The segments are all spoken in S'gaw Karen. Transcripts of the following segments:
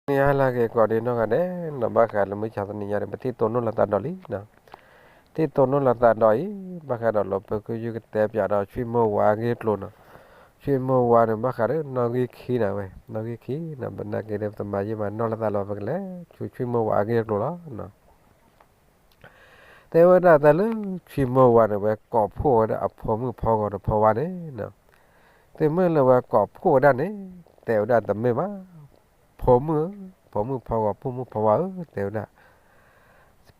နံၤဟါလၢအဂ့ၤကိးဂၤဒဲးနီၢ်ဂၤဒဲးနီၤ, ဘၣ်ဃးလၢမုၢ်ဆါတနံၤညါဒီး ပထံၣ်တိၢ်နီၣ်လိာ်သးဒီးလံနီၤ. ထံၣ်တိၢ်နီၣ်လိာ်သးဒီးအံၤ ဘၣ်ဃးဒီးလၢပကယုၢ်ကတဲပၠးဒီး ဆွံၣ်မိၢ်ဝၤအဂ့ၢ်အကျိၤနီၤ. ဆွံၣ်မိၢ်ဝၤန့ၣ် ဘၣ်ဃးဒီးနီၣ်ဂံၢ်ခံနီၤဝဲ, နီၣ်ဂံၢ်ခံနီၤ, ဘၣ်နာ်က့ဒီး ပမၤယံာ်မၤနီၢ်လိာ်သးလီၤ ပကလဲၤဆူဆွံၣ်မိၢ်ဝၤအဂ့ၢ်အကျိၤလီၤ. တဲဝဲဒၣ်တၢ်လၢ ဆွံၣ်မိၢ်ဝၤန့ၣ် ဝဲကိးဖှိၣ်ဝဲဒၣ်အဖိမုၣ်ဖီဂီၤဒီးဖီဝါန့ၣ်နီၤ. တုၤမ့ၢ်လၢဝဲကိးဖှိၣ်ဝဲဒၣ်န့ၣ် တဲဝဲဒၣ်တမ့ၢ်ဘၣ်, ဖိမုၣ်ဧၢ, ဖိမုၣ်ဖီဂီၤ ဖိမုၣ်ဖီဝါဧၢ တဲဝဲဒၣ်,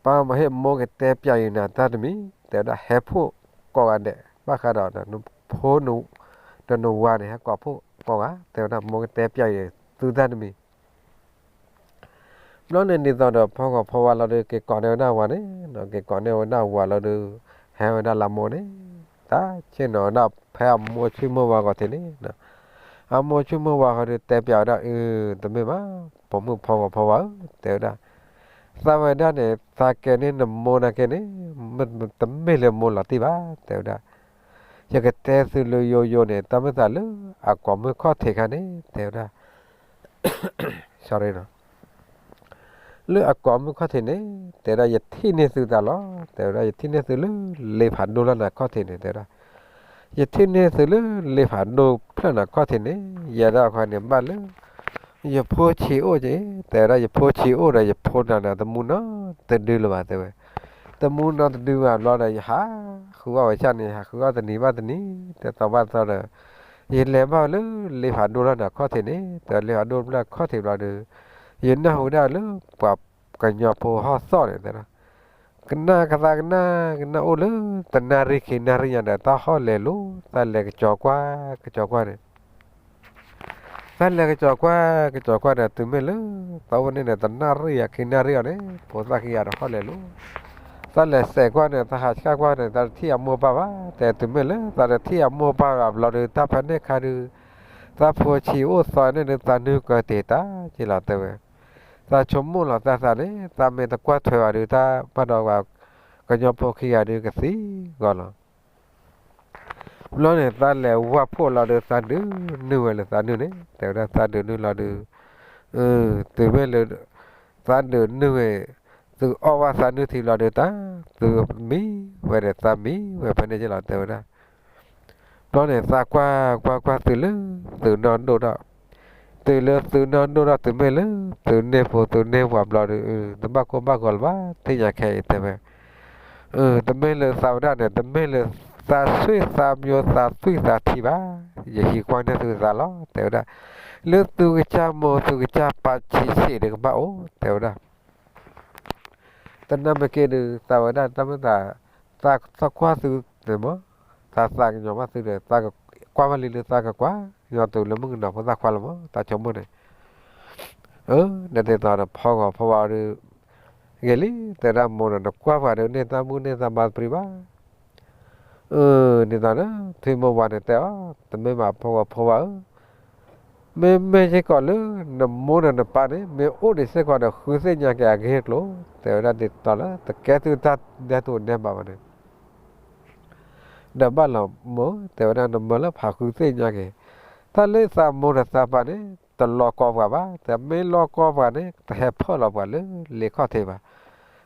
ပၢ်မ့ၢ်ဟ့ၣ်မိၢ်ကတဲပၠးယၤနၤတၢ်တမံၤ တဲဝဲဒၣ် ဟဲဖှိၣ်ကိးဂၤဒဲး ဘၣ်ဃးဒီး နဖိနဝၤန့ၣ် ဟဲကိးဖှိၣ်ကိးဂၤ တဲဝဲဒၣ် မိၢ်ကတဲပၠးယၤသုတၢ်တမံၤ ဘျီန့ၣ်ဒ်သိးဒီး ဖီဂီၤဖီဝါလီၤဒီး က့ၤကိးန့ၢ်ဝဲဒၣ်ဝၤန့ၣ်နီၤ, က့ၤကိးန့ၢ်ဝဲဒၣ်ဝၤလီၤဒီး ဟဲဝဲဒၣ်လၢအမိၢ်န့ၣ်, တၢ်ဆ့ၣ်နီၤဝဲဒၣ်ဖဲအမိၢ်ဆွံၣ်မိၢ်ဝၤဂီၤထံးန့ၣ်, အမိၢ်ဆွံၣ်မိၢ်ဝၤဂီၤဒီး တဲပၠးဝဲဒၣ် အၢ တမ့ၢ်ဘၣ်, ပိာ်မုၣ်ဖီဂီၤဖီဝါဧၢ တဲဝဲဒၣ်, သးဝဲဒၣ်န့ၣ် သးကဲန့ၢ်နမိၢ်နာ်က့န့ၣ် တမ့ၢ်လၢမိၢ်လီၤတံၢ်ဘၣ် တဲဝဲဒၣ်, ယကတဲသုလၢယိယိန့ၣ် တၢ်မ့ၢ်သးလၢအကိာ်မုၣ်ခီၣ်ထံးခါန့ၣ် တဲဝဲဒၣ် လၢအကိာ်မုၣ်ခီၣ်ထံးန့ၣ် တဲဝဲဒၣ် ယထံၣ်န့ၢ်သုသးလီၤ တဲဝဲဒၣ်, ယထံၣ်န့ၢ်သုလၢလ့ဖးဒိၣ်လၢနၤခီၣ်ထံးန့ၣ် တဲဝဲဒၣ်, ယထံၣ်န့ၢ်သုလၢလ့ဖးဒိၣ်ဖျၢၣ်နၤခီၣ်ထံးန့ၣ် ယဲဒၣ်ခီန့ၣ် ဘၣ်လၢ ယဖိဆံးအိၣ်က့ၤ တဲဝဲဒၣ်, ယဖိဆံးအိၣ်ဒီး ယဖိနၤန့ၣ် တမူနီတဒုလၢၤဘၣ် တဲဝဲ, တမူနီတဒုဘၣ်ဘျီဒီး ယဟးဃုအီၣ်ဝဲဆၣ်န့ၣ် ယဟးဃုအီၣ်တနံၤဘၣ်တနံၤ တဲသီဘၣ်သီဒီး ယလဲၤဘၣ်လၢလ့ဖးဒိၣ်လၢနၤခီၣ်ထံးန့ၣ် တဲလ့ဖးဒိၣ်ဖျၢၣ်ခီၣ်ထံးဘျီဒီး ယနၢ်ဟူဒၣ်လၢပှၤကညီဖိဟီၣ်သီၣ်န့ၣ် တဲဒၣ်, ကနၣ်ကသးကနၣ်ကနၣ်အိၣ်လၢ တနၣ်ရံၣ်ခံနၣ်ရံၣ်ညါဒီး တၢ်ဟီၣ်လဲၤလိၤ တၢ်လဲၤကစီၤကွၢ် ကစီၤကွၢ်န့ၣ် တၢ်လဲၤကစီၤကွၢ် ကစီၤကွၢ်ဒီး တုၤမ့ၢ်လၢ သီဝဲန့ၣ်န့ၣ် တနၣ်ရံၣ်အခံနၣ်ရံၣ်အီၤန့ၣ် ဖိသၣ်ခံဂၤဒီးဟီၣ်လဲၤလိၤ, တၢ်လဲၤစဲးကွၢ်န့ၣ် တၢ်ဟးဆှၣ်ကွၢ်န့ၣ် တၢ်တထံၣ်အမိၢ်ပၢ်ဘၣ် တဲတုၤမ့ၢ်လၢ တၢ်တထံၣ်အမိၢ်ပၢ်ဘၣ်ဘျီဒီး တၢ်ဖဲန့ၣ်ခါဒီး တၢ်ဖိဆံးအိၣ်သီန့ၣ်ဒီး တၢ်နုၢ်ကၢတ့ၢ်တၢ်က့လီၤ တဲဝဲ, တၢ်ဆိကမိၣ်လီၤတၢ်သးန့ၣ် တၢ်မ့ၢ်တကွၢ်ထွဲဘၣ်ဒီး တၢ်ဘၣ်ဒီးဝဲ ကညီဖိခံဂၤဒီးကသံဂီၢ်လီၤ. ဘျီန့ၣ် သးလဲၤဝၢ်ဖှိၣ်လီၤဒီး သးဒုးနုာ်ဝဲလၢသးနုၢ်န့ၣ် တဲဝဲဒၣ် သးဒုးနုာ်လီၤဒီး တုၤမ့ၢ်လၢ သးဒုးနုာ်ဝဲ သုအီၣ်ဘၣ်သးနုၢ်ထံလီၤဒီး တၢ် သုမံဝဲဒီး သးမံဝဲဖဲန့ၣ်က့လီၤ တဲဝဲဒၣ်. ဘျီန့ၣ် သးကွၢ်ကွၢ်ကွၢ်သုလၢ သုးနီၢ်ဒိၣ်ထီၣ်, တုၤလၢသုးနီၢ်ဒိၣ်ထီၣ် တုၤမ့ၢ်လၢ သုးန့ၢ်ဖိသုးန့ၢ်ဝၤဘျီဒီး တဘၣ်ကိၢ်ဘၣ်ဂီၤလၢၤဘၣ် သ့ၣ်ညါခဲအံၤ တဲဝဲ တမ့ၢ်လၢသးဝဲဒၣ်န့ၣ် တမ့ၢ်လၢသးဆွံၣ်သးမိၤသးသွံၣ်သးထံဘၣ်, ယဟံးကွၢ်န့ၢ်သုသးလီၤ တဲဝဲဒၣ်, လၢသုကစၢ်မိၤသုကစၢ်ပၢ်ဆံးဆံးဒီးကဘၣ်အိၣ် တဲဝဲဒၣ်. တနၢ်မ့ၢ်က့ဒီး သးဝဲဒၣ်တၢ်မ့ၢ်သး သးသီကွၢ်သုန့ၣ်မး, သးသးကညီၤဘၣ်သုဒီး သးကွၢ်ဘၣ်လံလၢသးကကွၢ်ညီၤတုၤလၢမုၣ်ကနီၤဖိသၣ်ခွါလီၤမး တၢ်ဆိကမိၣ်န့ၣ် အၢ နဒ်သိးဒီးဖီဂီၤဖီဝါဒီး ဂ့ၤလံ တဲဒၣ်မိၢ်ဒီး နကွၢ်ပှၤဒီး န့ၢ်တၢ်မုၢ်န့ၢ်တၢ်ဘါတပျံၤဘၣ်. အၢ ဒ်သိးဒီး ထွံၣ်မိၢ်ဝၤန့ၣ်တဲအီၤ တမ့ၢ်ဘၣ်ဖီဂီၤဖီဝါဧၢ, မ့မ့ၢ်စ့ၢ်ကီးလၢ နမိၢ်ဒီးနပၢ်န့ၣ် မ့ၢ်အိၣ်ဒံးစ့ၢ်ကီးဒီး ဃုသ့ၣ်ညါက့ၤအဂ့ၢ်အကျိၤ တဲဝဲဒၣ်ဒ်သိးလၢ တကဲသုတၢ်ဒဲးတိၢ်ဒဲးဘးဘၣ်န့ၣ် ဒီးဘၣ်လီၤမိၢ် တဲဝဲဒၣ် နမၢလၢဖးဃုသ့ၣ်ညါက့ၤ, တၢ်လၢသးမိၢ်ဒီးသးပၢ်န့ၣ် တလီၤကီပှၤဘၣ်, တမ့ၢ်လီၤကီပှၤန့ၣ် တဟဲဖၢလီၤပှၤလၢလ့ခီၣ်ထံးဘၣ်.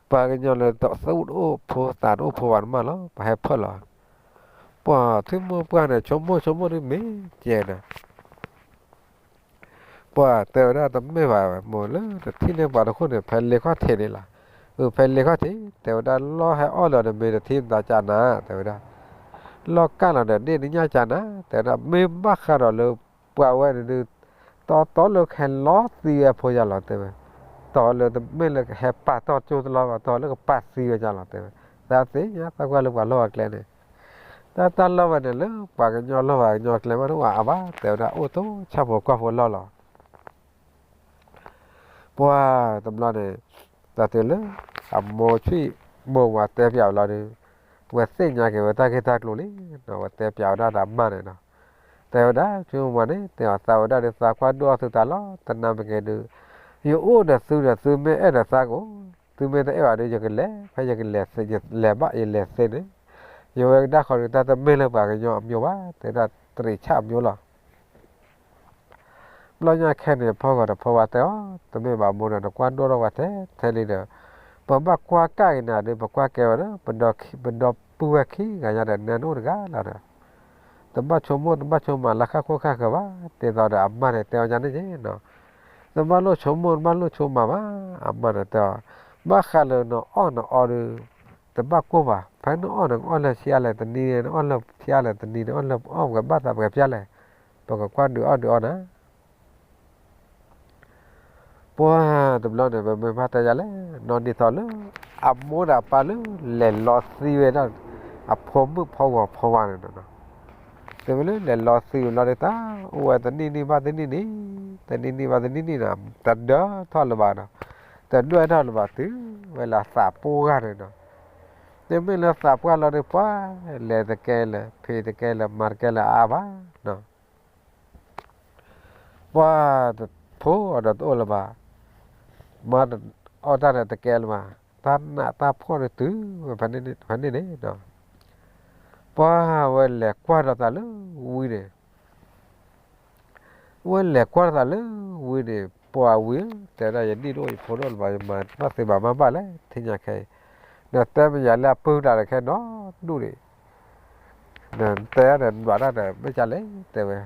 ပှၤကညီလၢသုးတအိၣ်ဖိသးတအိၣ်ဖိဘၣ်န့ၣ်မးလီၤ ပှၤဟဲဖၢလီၤ. ပှၤထွံၣ်မိၢ်ပှၢ်န့ၣ် ဆိကမိၣ်ဆိကမိၣ်ဒ်မ့ၢ်ကဲဒီး ပှၤတဲဝဲဒၣ်တမ့ၢ်ဘၣ် မိၢ်လၢတထံၣ်န့ၢ်ပှၤတခိၣ်န့ၣ် ဖဲလ့ခီၣ်ထံးန့ၣ်လီၤ. အၢ ဖဲလ့ခီၣ်ထံး တဲဝဲဒၣ် လီၢ်ဟဲအီၣ်လီၤဒီး မ့ၢ်တထံၣ်နသးကၢ်နၤ တဲဝဲဒၣ်, လီၢ်ကၢ်လီၤဒီး ဒ့ၣ်နညၣ်ကၢ်နၤ တဲဝဲဒၣ်, မ့ၢ်ဘၣ်ဃးဒီးလၢ ပှၤဝဲန့ၣ်ဒုး တီတီလၢကဟဲလီၤသံဝဲဖိယၤလီၤ တဲဝဲ, တီလၢတမ့ၢ်လၢကဟဲပာ်တီၢ်ကၠိတလီၤဘၣ် တီလၢကပာ်သံဝဲယၤလီၤ တဲဝဲ, သးသ့ၣ်ညါသးကွၢ်လၢပှၤလီၢ်အကျဲန့ၣ် တၢ်တၢ်လီၢ်ဝဲန့ၣ်လၢပှၤကညီလီၢ်ဘၣ်ကညီကျဲမးတအိၣ်အါဘၣ် တဲဝဲဒၣ် အိၣ်တိၢ်ဆၣ်ဖိကီၢ်ဖိလီၢ်လီၤ. ပှၤတဘျီန့ၣ် တၢ်တုၤလၢ အမိၢ်ထွံၣ်မိၢ်ဝၤတဲပၠးဝဲလီၤဒီး ဝဲသ့ၣ်ညါက့ၤဝဲတၢ်ဂ့ၢ်တၢ်ကျိၤလံ, ဝဲတဲပၠးဝဲဒၣ်ဒီးအမါန့ၣ်နီၤ, တဲဝဲဒၣ် ထွံၣ်မိၢ်ဝၤန့ၣ် တဲအီၤ သးဝဲဒၣ်ဒီးသးကွၢ်ဒိၣ်အီၣ်သုသးလီၤ, တနၢ်မ့ၢ်က့ၤဒီး ယအိၣ်ဒီးသုဒီး သုမ့ၢ်အဲၣ်ဒီးသးကအိၣ်, သုမ့ၢ်တအဲၣ်ဘၣ်ဒီး ယကလဲၤ ဖဲယကလဲၤ ယလဲၤဘၣ်ယလဲၤသ့န့ၣ်, ယဝဲကဒါဃီဒီး တၢ်တမ့ၢ်လၢပှၤကညီအမျိုးဘၣ် တဲဒၣ်တရံးဆၣ်အမျိုးလီၤ. ဘျီညါခဲန့ၣ် ဖီဂီၤဒီးဖီဝါတဲအီၤ, တမ့ၢ်ဘၣ်မိၢ်ဒီး နကွၢ်ဒိၣ်ထီၣ်ဝဲထဲထဲလံဒီး, ပဘၣ်ကွၢ်ကၣ်က့ၤနၤဒီး ပကွၢ်ကဲဝဲဒီး ပဒီပုၢ်ဝဲၢ်ခံဂၤညါဒီး နဲနအိၣ်တဂၤလီၤဒီး, တဘၣ်ဆိကမိၣ်တဘၣ်ဆိကမးလၢဃၣ်ခိၣ်ဃၣ်ဃၢၤဘၣ်, ဒ်သိးဒီးအမါန့ၣ်တဲအီၤညါန့ၣ်က့နီၤ, တဘၣ်လိၣ်ဆိကမိၣ်တဘၣ်လိၣ်ဆိကမးဘၣ်, အမါန့ၣ်တဲအီၤ, ဘၣ်ဃးလၢနအီၣ်နအီဒီး တဘၣ်ကိၢ်ဘၣ်, ဖဲနအီၣ်န့ၣ် နအီၣ်လၢဆံးအါလဲၣ်တနံၤန့ၣ် နအီၣ်လၢဆံးအါလဲၣ်တနံၤန့ၣ် နအီၣ်လၢအီၣ်ပှဲၤဘၣ်သးပှဲၤဖျါလဲၣ်, ပကကွၢ်ဒုးအီၣ်ဒုးအီနၤ ပှၢ်တဘျီန့ၣ် ပမ့ၢ်ဘၣ်တဲယၤလဲၣ်, နီၢ်ဒ်သိးလၢ အမိၢ်ဒီးအပၢ်လၢ လဲၤလီသံဝဲဒၣ် အဖိမုၣ်ဖိဂီၤဖိဝါန့ၣ်ဒီး, တမ့ၢ်လၢလဲၤလီသံဝဲလီၤဒီး တၢ်အိၣ်ဝဲတနံၣ်နံၣ်ဘၣ်တနံၣ်နံၣ်, တနံၣ်နံၣ်ဘၣ်တနံၣ်နံၣ်ဒီး တဒၢထီၣ်လၢၤဘၣ်ဒီး, တဒွဲၣ်ထီၣ်လၢၤဘၣ်တုၤဝဲလၢအသးပှၢ်ဂၤန့ၣ်ဒီး, တမ့ၢ်လၢသးပှၢ်လီၤဒီး ပှၢ်လဲၤတကဲလၢၤ ဖံးတကဲလၢၤ မၤတကဲလၢၤအါအါဘၣ် ပှၤတဖိးအီၤဒီးတအိၣ်လၢၤဘၣ်, မၤအီၣ်တၢ်ဒီးတကဲလၢၤဘၣ်, တၢ်နးတၢ်ဖှီၣ်ဒီးတုၤဝဲဖဲန့ၣ်န့ၣ်ဒီး, ပှၤဝဲလဲၤကွၢ်ဒီးသးလၢဝံၤန့ၣ်, ဝဲလဲၤကွၢ်ဒီးသးလၢဝံၤန့ၣ် ပှၤဝံၤဧၢ တဲဝဲဒၣ် ယနံၣ်တအိၣ်ယဖိတအိၣ်လၢၤဘၣ် ယမၤတၢ်သ့ဘၣ်မၤဘၣ်လဲၣ် ထံၣ်ညါခဲအံၤ, ဒီးတဲမ့ၢ်ယၤလၢအပုၢ်တၢ်ဒီးခဲနီၢ်ဒူၣ်န့ၣ် နတဲဒီးနဒွးတၢ်ဒီးမ့ၢ်ကလဲၣ် တဲဝဲ,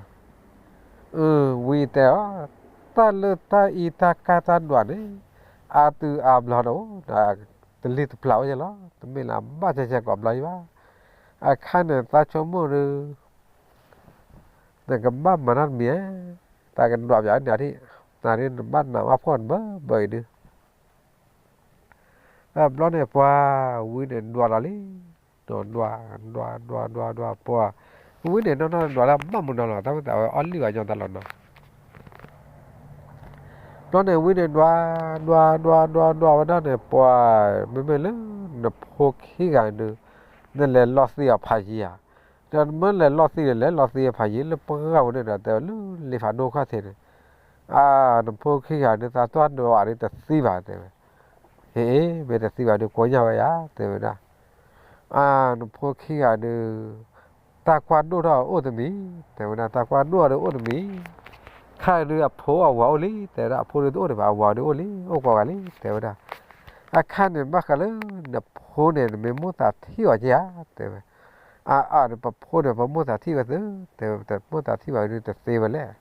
ဝံၤတဲအီၤ, တၢ်လၢတၢ်အံၤတၢ်ကၢ်တၢ်ဒွးန့ၣ် အါတုၤအါဘျီဒီး တလံၢ်တပျၢ်အိၣ်ယဲလီၤ တမ့ၢ်လၢအဘၣ်ကဲကဲကိးဘျီယံၤဘၣ်, အခါန့ၣ် သးဆိကမိၣ်ဒီး နကဘၣ်မၤတၢ်တမံၤဧါ, တၢ်ကဒွးပၠးန့ၣ်ဒၣ်, နဒၣ်နဘၣ်နးဘၣ်ဖှီၣ်နဘၢဘၢအံၤဒုး, ဘျီန့ၣ်ပှၤဝံၤန့ၣ်ဒွးလီၤလံ, ဒွး ဒွး ဒွး ဒွး ဒွး ပှၤဝံၤန့ၣ် နီၢ်နီၢ်ဒွးလၢဘၣ်မနုၤလီၤ တၢ်ဝဲသးဝဲအီၣ်လုၢ်အီညီတၢ်လီၤနီၤ, ဘျီန့ၣ်ဝံၤန့ၣ်ဒွး ဒွး ဒွး ဒွး ဒွးဝဲဒၣ်န့ၣ် ပှၤမ့မ့ၢ်လၢ နဖိခံဂၤဒုး နလဲၤလီသံအီၤဖးယံၤဧါ, ဒီးနမ့ၢ်လဲၤလီသံန့ၣ် လဲၤလီသံအီၤဖးယံၤလၢပှၢ်ဝဲန့ၣ်ဒီး တဲဝဲလၢလ့ဖးဒိၣ်ခီၣ်ထံးန့ၣ်, အါ နဖိခံဂၤဒုး သးတွၢ်ဒွးအီၤဒုးတသံဘၣ် တဲဝဲ, ဟ့ၣ် မ့ၢ်တသံဘၣ်ဒုး ကိးညါဝဲယၤ တဲဝဲဒၣ်, အါ နဖိခံဂၤဒုး တၢ်ကွၢ်ဒိၣ်ထီၣ်အိၣ်တမံၤ, တဲဝဲဒၣ် တၢ်ကွၢ်ဒိၣ်အီၤဒုးအိၣ်တမံၤ, ခါဒုးအဖိအဝၤအိၣ်လံ တဲဝဲဒၣ် အဖိဒုးတအိၣ်ဒံးဘၣ် အဝၤဒုးအိၣ်လံ အိၣ်ကိးဂၤလံ တဲဝဲဒၣ်, အခါန့ၣ် ဘၣ်ဃးလၢ နဖိန့ၣ် နမ့ၢ်မိၣ်သးထံၣ်အီၤက့ဧါ တဲဝဲ, အါအါဒုး ပဖိန့ၣ် ပမိၣ်သးထံၣ်ဝဲသု, တဲဝဲ တမိၣ်သးထံၣ်ဘၣ်ဒုးတသ့ဝဲလဲၣ်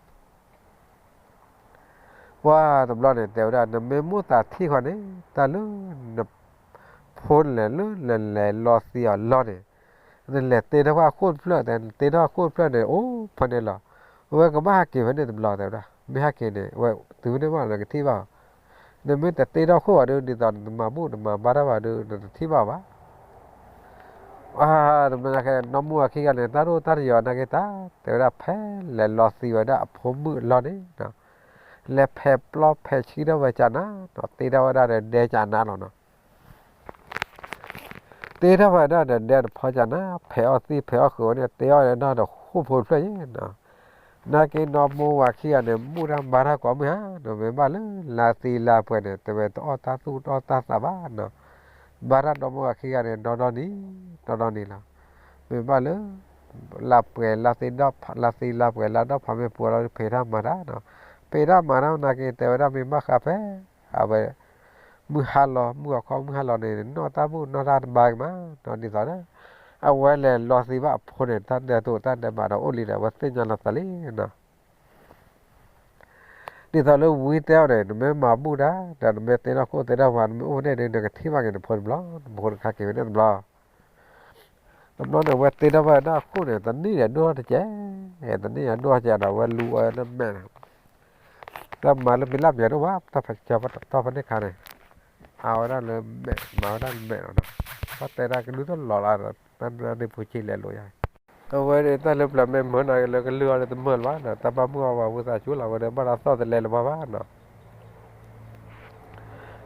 ပှၤတဘျီန့ၣ် တဲဝဲဒၣ် နမ့ၢ်မိၣ်သးထံၣ်ဃီန့ၣ် တၢ်လၢ နဖိလဲၤလၢလဲၤလဲၤလီသံအီၤလီန့ၣ်, နလဲၤတ့ထီၣ်ဝဲအခိၣ်တဖျၢၣ် တဲ နတ့ထီၣ်အခိၣ်တဖျၢၣ်န့ၣ် အိၣ်ဖဲန့ၣ်လီၤ, အဝဲကဘၣ်ဟဲက့ၤဖဲန့ၣ်တဘျီ တဲဝဲဒၣ် မ့ၢ်ဟဲက့ၤန့ၣ် အဝဲတုၤဖဲန့ၣ်ဘၣ် နကထံၣ်ဘၣ်အီၤ, နမ့ၢ်တတ့ထီၣ်ခိၣ်ဘၣ်ဒုး ဒ်သိးနတမၤဘူၣ်နမၤဘါတၢ်ဘၣ်ဒုး နတထံၣ်ဘၣ်အီၤဘၣ် အါ တဘျီညါခဲ နီၢ်မူအခံဂၤန့ၣ် တၢ်ဒိၣ်တၢ်တယီၤနာ်က့တၢ် တဲဝဲဒၣ် ဖဲလဲၤလီသံဝဲဒၣ်အဖိမုၣ်အလီၢ်န့ၣ်, လဲၤဖဲးပျီဖဲးဆှံထီၣ်ဝဲကနါ, တ့ထီၣ်ဝဲဒၣ်ဒီးဒဲကနါလီၤနီၤ. တ့ထီၣ်ဝဲဒၣ်ဒီးဒဲတဖီကနါ, ဖဲးအီၣ်သံၣ်ဖဲးအီၣ်ဃုာ်ဝဲန့ၣ် တ့အီၣ်ဝဲဒၣ်ဒီးဃိၣ်ဖိတဖျၢၣ်ယဲနီၤ. နာ်က့နီၢ်မူဝၤခံဂၤန့ၣ် ဘူၣ်တၢ်ဘါတၢ်ကိးမုၢ်ဟါနီၤ, မ့ၢ်ဘၣ်လၢလါသံလါပှဲၤန့ၣ် တဲဝဲတအီၣ်တၢ်သူၣ်တအီၣ်တၢ်သးဘၣ်နီၤ. ဘါတၢ်နီၢ်မူဝၤခံဂၤန့ၣ် ဒီဒီနံၤ, ဒီဒီနံၤလီၤ. မ့ၢ်ဘၣ်လၢ လါပှဲၤလါသ့ဒီး လါသံလါပှဲၤလါဒီဖးမ့ၢ်ပှဲၤလီၤ ဖံးတၢ်မၤတၢ်နီၤ. ဖံးတၢ်မၤတၢ်နာ်က့ တဲဝဲဒၣ်မ့ၢ်ဘၣ်ဃးဖဲ အဝဲ မုၢ်ဟါလီၤ မုၢ်အခီ မုၢ်ဟါလီၤန့ၣ် နီၢ်တၢ်ဘူၣ်နီၢ်တၢ်တဘါက့ၤမးနီၤ. ဒ်သိးဒီး အဝဲလဲၤလီသံဘၣ်အဖိန့ၣ် တၢ်ဒဲးတိာ်တၢ်ဒဲးဘးဒီးအိၣ်လံဒီး အဝဲသ့ၣ်ညါလီၤသးလံနီၤ. ဒ်သိးလၢဝံတဲအီၤန့ၣ် နမ့ၢ်မၤဘူၣ်တၢ် ဒီးနမ့ၢ်တ့ထီၣ်ခိၣ်တ့ထီၣ်ဝါ နမ့ၢ်အိၣ်ဖဲန့ၣ်ဒီး နကထံၣ်ဘၣ်က့ၤနဖိတဘျီ, နဖိတခါက့ၤဝဲန့ၣ်တဘျီ. တဘျီန့ၣ် ဝဲတ့ထီၣ်ဝဲဒၣ်အခိၣ်န့ၣ် တနံၣ်ဒီးဒိၣ်တကဲ, တနံၣ်ဒီးဒိၣ်တကဲဒီး ဝဲလူၤအီၤလၢမဲးန့ၣ် တၢ်မၤလၢမ့ၢ်လၢမ့ၢ်ဒိၣ်ဘၣ် တၢ်ဖးကၠီၤပတီၢ်ဖဲန့ၣ်ခါန့ၣ်, အဝဲဒၣ်လၢမဲး မၤဝဲဒၣ်မဲးလီၤနီၤ. တၢ်တဲဒၣ်ကဒုတလီၤလၢ တၢ်န့ၣ်ပူၤဆံးလဲၤလိာ်ယါ. အဝဲဒၣ်တၢ်လၢပျၢၤမ့ၢ်မၢနီၤ လၢကလုၢ်အီၤလၢတမၢလၢၤဘၣ်နီၤ, တၢ်ဘၣ်မုၢ်အီၣ်ဝဲဝံသးစူၤလီၤ ဝဲဒီးဘၣ်တၢ်သီၣ်တလဲလၢၤဘၣ်ဘၣ်နီၤ.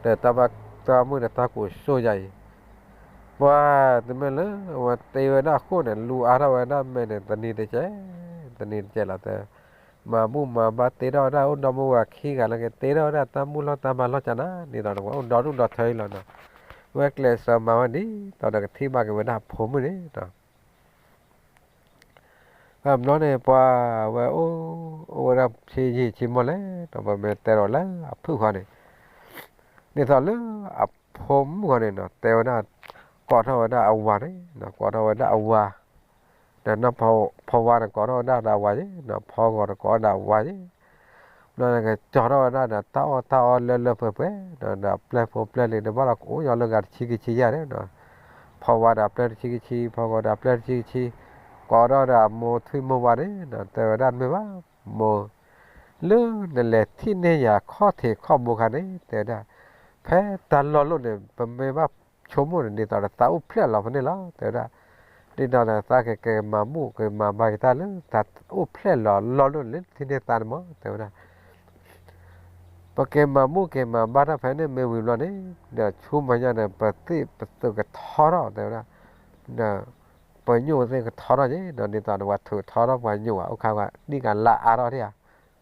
ဒီးတၢ်ဘၣ်တၢ်မုၢ်ဒီးတၢ်ကိးစိယါအံၤ, ပှၤတမ့ၢ်လၢ အဝဲတ့ဝဲဒၣ်အခိၣ်န့ၣ် လူၤအါထီၣ်ဝဲဒၣ်မဲးန့ၣ် တနံၤတကဲ, တနံၤတကဲလီၤတဲ မၤဘူၣ်မၤဘါတ့ထီၣ်ဝဲဒၣ်အိၣ်ဒီမါဝၤခံဂၤလၢက့ တ့ထီၣ်ဝဲဒၣ်တၢ်မုၢ်လီၢ်တၢ်မၤလီၢ်ကနၤ, ဒ်သိးန့ၣ်ပှၤအိၣ်ဒီဒူၣ်ဒီထၢအံၤလီၤနီၤ. ဝဲကျဲးစၢးမၤဝဲဒ်သိးဒီးကထံၣ်ဘၣ်က့ၤဝဲဒၣ်အဖိမုၣ်န့ၣ်နီၤ. တဘျီန့ၣ် ပှၤဝဲအိၣ် အိၣ်ဝဲဒၣ်ဆံးယံာ်ဆံးမီၢ်လဲၣ် ဒီးပမ့ၢ်တဲဒီးလၢအဖုၣ်ဃီန့ၣ်, ဒ်သိးလၢအဖိမုၣ်ဃီန့ၣ်နီၤ တဲဝဲဒၣ်, ကိးထီၣ်ဝဲဒၣ်အဝၤန့ၣ်, ကိးထီၣ်ဝဲဒၣ်အဝၤ, ဒီးနီၢ်ဖီဝါန့ၣ် ကိးထီၣ်ဝဲဒၣ်ဒီးအဝၤယ့ၣ်, ဒီးဖီဂီၤန့ၣ် ကိးဝဲဒၣ်အဝၤယ့ၣ်, ဘျီန့ၣ်ကကၠီထီၣ်ဝဲဒၣ်ဒီးတၢ်အီၣ်တၢ်အီလၢလၢပှဲၤပှဲၤ, ဒီးပျဲၢ်ဖိပျဲၢ်လံၤန့ၣ် ဘၣ်ဒီးကအိၣ်ညီလၢဂၤတဆံခံဆံယါန့ၣ်, ဖီဝါဒီးပျဲၢ်တဆံခံဆံ, ဖီဂီၤဒီးပျဲၢ်တဆံခံဆံ, ကိးထီၣ်ဒီးအမိၢ်ထွံၣ်မိၢ်ဝါန့ၣ်, တဲဝဲဒၣ်တမ့ၢ်ဘၣ်, မိၢ်, လၢနလဲၤထံၣ်န့ၢ်ယၤခီၣ်ထံးခီၣ်ဘိခါန့ၣ် တဲဝဲဒၣ်, ဖဲတၢ်လီၢ်လိၣ်န့ၣ် ပမ့ၢ်ဘၣ်ဆိကမိၣ်န့ၣ် ဒ်သိးဒီးသးအိၣ်ဖျဲၣ်လီၤဖဲန့ၣ်လီၤ တဲဝဲဒၣ်, ဒ်သိးဒီးသးကက့ၤမၤဘူၣ်က့ၤမၤဘါက့ၤတၢ်လၢ တၢ်အိၣ်ဖျဲၣ်လီၤလီၢ်လိၣ်န့ၣ်လၢထံၣ်န့ၢ်သးန့ၣ်မး တဲဝဲဒၣ် ပက့ၤမၤဘူၣ်က့ၤမၤဘါတၢ်ဖဲန့ၣ်မ့ၢ်ဝံၤဘျီန့ၣ်, ဒီးဆူမဲာ်ညါန့ၣ် ပသ့ၣ်ပသုးကထီထီၣ် တဲဝဲဒၣ်, ဒီးပညိၣ်သ့ၣ်ကထီထီၣ်က့ၤ ဒီးဒ်သိးဒီးပှၤထုးထီထီၣ်ပှၤညိၣ်ဧါ အိၣ်ခါဝဲနံၣ်ကလါအါထီၣ်ဒံးဧါ,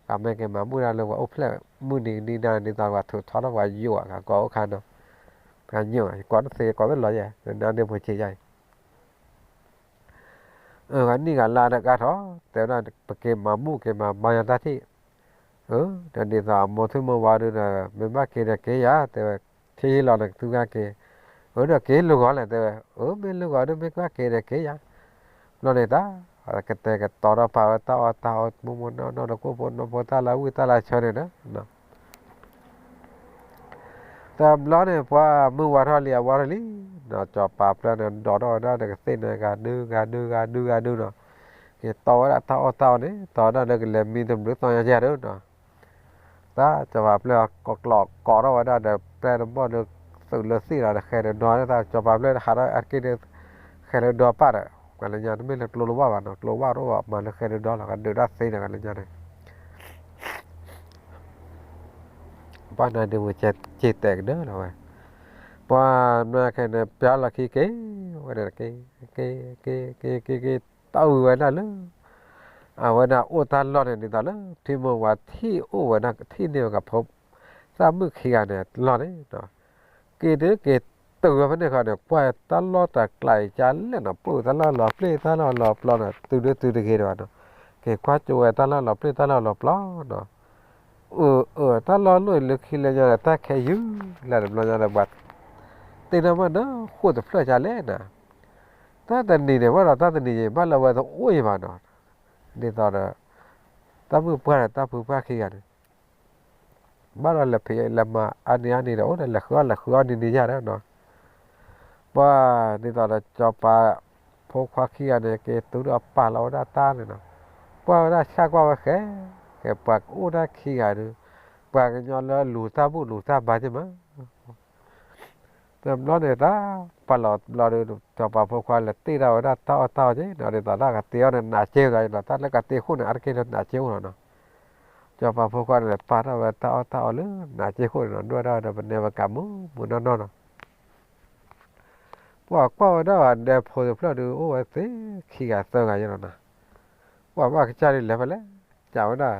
ပှၤမ့ၢ်က့ၤမၤဘူၣ်ဒၣ်လၢပှၤအိၣ်ဖျဲၣ်မုၢ်နံၤကနံၤဒၣ် ဒ်သိးပှၤထုးထီထီၣ်ပှၤယိာ်ဧါ ကကိးအိၣ်ခါနီၤ, ပှၤညိၣ်ဧါ ယကိးတသ့ယကိးတလီၤယဲၢ် နန့ၣ်ဖိဆံးယါအံၤ အၢ နံၣ်ဂၤလါဒီးကါထီၣ် တဲဝဲဒၣ် ပက့ၤမၤဘူၣ်က့ၤမၤဘါယတၢ်ထံၣ်, ဒီးဒ်သိးအမိၢ်ထွံၣ်မိၢ်ဝါဒုဒီး မ့ၢ်ဘၣ်က့ၤဒီးက့ၤယၤ တဲဝဲ, ထံၣ်ယလီၤန့ၣ်ကသူကါက့ၤ, အၢ ဒီးက့ၤလၢဂီၤလဲၣ် တဲဝဲ, အၢ မ့ၢ်လၢဂီၤဒု မ့ၢ်ကဘၣ်က့ၤဒီးက့ၤယၤ, ဘျီန့ၣ်တၢ် ကတဲာ်ကတီၤထီၣ်ပာ်ဝဲတၢ်အီၣ်တၢ်အီ မိၢ်မိၢ်နီၢ်နီၢ် နကိၣ်ဖိနီၢ်ဖိ တၢ်လၢဝံၣ်တၢ်လၢဆၢန့ၣ်ဒီး တဘျီန့ၣ် ပှၤမုၢ်ဝါထီၣ်လံ အဝါထီၣ်လံ, ဒီးစီၤပၤပျဲၢ်န့ၣ် ဒိးထီၣ်ဝဲဒၣ်ဒီးကသ့ၣ်န့ၣ် ဂၤဒု ဂၤဒု ဂၤဒု ဂၤဒုနီၤ, က့ၤတီဝဲဒၣ်တၢ်အီၣ်တၢ်အီန့ၣ် တီဝဲဒၣ်လၢကလဲၤမံတဘျုးသီညါကဲဒီးနီၤ, တၢ်စီၤပၤပျဲၢ်ကိးထီၣ်ဝဲဒၣ်ဒီး ပျဲၢ်တဘီၣ်ဒီး သုးလၢသ့ၣ်ဒီး ဃဲၤဒီးဒီး တၢ်စီၤပၤပျဲၢ်ဟးထီၣ်အါတက့ၢ်ဒီး ဃဲၤဒီးဒီးပၢ်ဒီး ပှၤလၢညါတမ့ၢ်လၢကျိလိဘၣ်ဘၣ်နီၤ, ကျိဘၣ်တအိၣ်ဘၣ် မၤလၢဃဲၤဒီးဒီးလီၤ ကဒုးတၢ်သ့န့ၣ် ပှၤလၢညါန့ၣ် ပှၤနၤဒုးဝဲက့ၤတဲာ်ကဒၢလီၤဝဲ, ပှၤမၢခဲန့ၣ် ပျဲလီၤခံက့ၤဝဲဒၣ်က့ၤ က့ၤ က့ၤ က့ၤ က့ၤ က့ၤ တၢ်ဝံၤဝဲဒၣ်လၢ အဝဲဒၣ်အိၣ်တၢ်လီၢ်န့ၣ် ဒ်သိးလၢ ထံမိၢ်ဝၤထံၣ်အိၣ်ဝဲဒၣ် ထံၣ်န့ၢ်ဝဲကဖိ သၣ်မုၣ်ခံဂၤန့ၣ် လီၢ်န့ၣ် က့ၤတုၤက့ၤတုၤဝဲဖဲန့ၣ်ခီန့ၣ် ကွၢ်တၢ်လီၢ်တၢ်ကျးအံၤကလဲၣ်နီၤ, ပၢၢ်တၢ်လီၢ်လီၤပျ့ၢ်တၢ်လီၢ်လီၤပျီနီၤ, တုၤဒုတုၤတဂ့ၤဒံးဘၣ်နီၤ, က့ၤကွၢ်ကၠိဝဲတၢ်လီၢ်လီၤပျ့ၢ်တၢ်လီၢ်လီၤပျီနီၤ, အၢ အၢ တၢ်လီၢ်လိၣ်အံၤလၢခံလၢညါဒီး တၢ်ခဲယုၢ်လၢတဘျီညါဒီး ပှၤ တ့ၢ်နီၢ်မးဒီး ဃိၣ်တဖျၢၣ်ကလဲၣ်နီၤ, တၢ်တနံၤန့ၣ် ဘၣ်ဒီးတၢ်တနံၤယံၤ ဘၣ်လၢဝဲတအိၣ်ယံၤဘၣ်နီၤ, ဒ်သိးဒီး တၢ်မုၣ်ပှၢ်ဒီးတၢ်ဖုပှၢ်ခံဂၤန့ၣ် ဘၣ်ဒီးလဲၤဖံးလဲၤမၤအါနံၤအါနံၤဒီး အိၣ်ဒီးလဲၤဃုအီၣ်လဲၤဃုအီၣ်နံၤနံၤယါဒီးနီၤ, ပှၤဒ်သိးဒီးစီၤပၤဖိခွါခံဂၤန့ၣ် က့ၤတုၤဒီးပာ်လီၤဝဲဒၣ်တၢ်န့ၣ်နီၤ, ကွၢ်ဝဲဒၣ်ဆၣ်ကွၢ်ဝဲဃဲ ကဲပှၤကအိၣ်ဒၣ်ခံဂၤဒုး ပှၤကညီလၢလူၤတၢ်ဘူၣ်လူၤတၢ်ဘါက့မး တဘျီန့ၣ် တၢ်ပာ်လီၤတဘျီဒီး စီၤပၤဖိခွါလဲၤတ့ၢ်ဒၣ်ဝဲဒၣ်တၢ်အီၣ်တၢ်အီက့နီၤ, ဒ်သိးတၢ်ကတ့အီၣ်န့ၣ် နးက့ဝဲဒၣ်နီၤ, တၢ်လၢကတ့ဃိၣ်န့ၣ် အါတက့ၢ်လၢနးက့အိၣ်လီၤနီၤ, စီၤပၤဖိခွါန့ၣ် လဲၤပာ်ထီၣ်ဝဲတၢ်အီၣ်တၢ်အီလၢနးက့ဃိၣ်န့ၣ်နီၤ, ဒွဲၣ်ဒၣ်ဝဲဒီးပနဲပကးမုာ်မုာ်နီၢ်နီၢ်နီၤ ပှၤကွၢ်ဝဲဒၣ်ဝဲဒဲဖိတဖျၢၣ်ဒုး အိၣ်ဝဲသ့ခံဂၤသၢဂၤယဲလီၤနီၤ, ပှၤဘၣ်ကစၢ်ဒုးလဲၤဖဲလဲၣ်, ကးဝဲဒၣ်,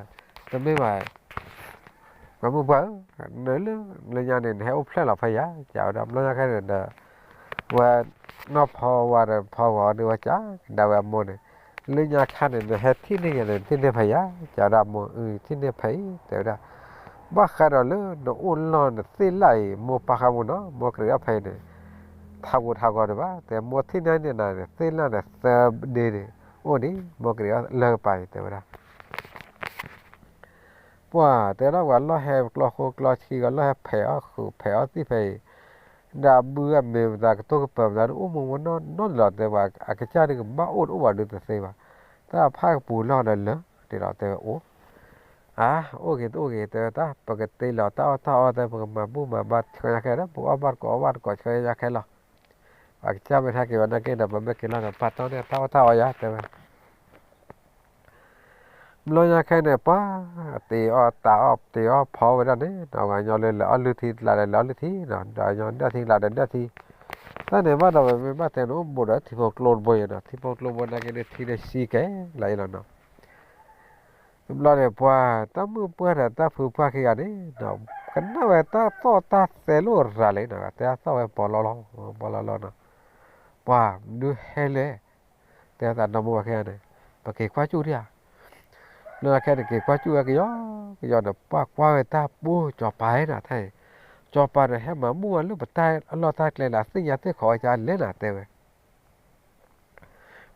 တမ့ၢ်ဘၣ်, ပှၤမုၢ်ပှၢ်ဧၢ, နလၢလၢညါန့ၣ် နဟဲအိၣ်ဖျဲၣ်လီၤဖဲယၤ, ကးဝဲဒၣ် ဘျီညါခဲန့ၣ်ဒီး, ဝဲ, နီၢ်ဖီဝါဒီးဖီဂီၤဒုးဝဲကး, ကဒါဝဲအမိၢ်န့ၣ်, လၢညါခါန့ၣ် နဟဲထံၣ်န့ၢ်ယၤန့ၣ် ထံၣ်န့ၢ်ဖဲယၤ, ကးဝဲဒၣ်အမိၢ်အု ထံၣ်န့ၢ်ဖဲအံၤ တဲဝဲဒၣ် ဘၣ်ဃးဒီးလၢနအိၣ်လီၢ်နသ့ၣ်လၣ်အံၤ မိၢ်ပၢ်ဃါမူနီၤ မိၢ်ကရံးအီၣ်ဖဲအံၤန့ၣ်, ထးဂိၤထးဂီၤဒံးဘၣ် တဲမိၢ်ထံၣ်န့ၢ်န့ၣ်နၤန့ၣ် သ့ၣ်လၣ်န့ၣ်သၢဒ့န့ၣ်, အိၣ်ဒံး မိၢ်ကရံးအီၣ်လၢကပၤအံၤ တဲဝဲဒၣ် ပှၤတဲဒၣ်ပှၤလီၢ်ဟဲကျီဃိကျီဆံဂီၤ လီၢ်ဟဲဖဲးအီၣ်ဃုာ်ဖဲးအီၣ်သံၣ်ဖဲအံၤ, ဒီးအဘုအမ့ၤမတၤကတိၢ်ကပၤမတၤဒုးအိၣ်မူမူနီၢ်နီၢ်န့ၣ်လီၤ တဲပှၤအကစၢ်ဒုးကဘၣ်အိၣ်တအိၣ်ဘၣ်ဒုးတသ့ဘၣ်, တၢ်ဖးကပူၤလီၢ်ဒီးလၢာ်န့ၣ်လီၤ တဲဝဲအိၣ်, အါ, အိၣ်ဂ့ၤတအိၣ်ဂ့ၤ တဲဝဲတၢ် ပကတ့လီၤတၢ်အီၣ်တၢ်အီတဲ ပကမၤဘူၣ်မၤဘါဆှၢညါခဲဒီး ပအီၣ်ဘၣ်တကိးအီၣ်ဘၣ်တကိးဆှၢညါခဲလီၤ ပှၤကစၢ်မ့ၢ်ထါက့ၤဝဲနာ်က့ဒီး ပမ့ၢ်က့ၤလီၤဒီး ပာ်တီန့ၢ်တၢ်အီၣ်တၢ်အီယၤ တဲဝဲ ဘျီညါခဲန့ၣ် ပှၤတ့အီၣ်တၢ်အီၣ်တ့အီၣ်ဖီဝဲဒၣ်န့ၣ် ဒီးပှၤကညီလၢလဲၤအီၣ်လုၢ်ထံတကျါဒီးလဲၤအီၣ်လုၢ်ထံနီၤ ဒီးကညီဒၢၣ်ထံတကျါဒီးဒၢၣ်ထံ, တၢ်န့ၣ်ဘၣ်ဒီးပမ့ၢ်ဘၣ်တဲန့ၣ် အိၣ်ဘူးဒီးထံဖိကျိတဘိအံၤနီၤ ထံဖိကျိတဘိနာ်က့န့ၣ် ထံန့ၣ်စံကဲလီၤအံၤလီၤနီၤ တဘျီန့ၣ် ပှၤတၢ်မုၣ်ပှၢ်ဒီးတၢ်ဖုပှၢ်ခံဂၤန့ၣ် ကနၣ်ဝဲတၢ်သီၣ်တၢ်သဲလိာ်ရၤလံနီၤ တဲသီၣ်ဝဲပီၤလီၤလီၤ ပီၤလီၤလီၤနီၤ ပှၤဒုးဟဲလဲၣ် တဲသးဒီမါဝၤခံဂၤန့ၣ် ပက့ၤကွၢ်ကၠူၣ်ဒံးဧါ. လၢခဲန့ၣ်က့ၤကွၢ်ကၠူၣ်ဝဲကယီကယီန့ၣ် ပှၢ်ကွၢ်ဝဲတၢ်ပူ စီၤပၤဟဲနီၤ တၢ်အံၤ, စီၤပၤန့ၣ် ဟဲမၤဘူၣ်ဝဲလၢပတၢ်အလီၢ်တၢ်ကျဲန့ၣ် အသ့ၣ်ညါသ့ၣ်ခီဝဲကလဲၣ်နၤ တဲဝဲ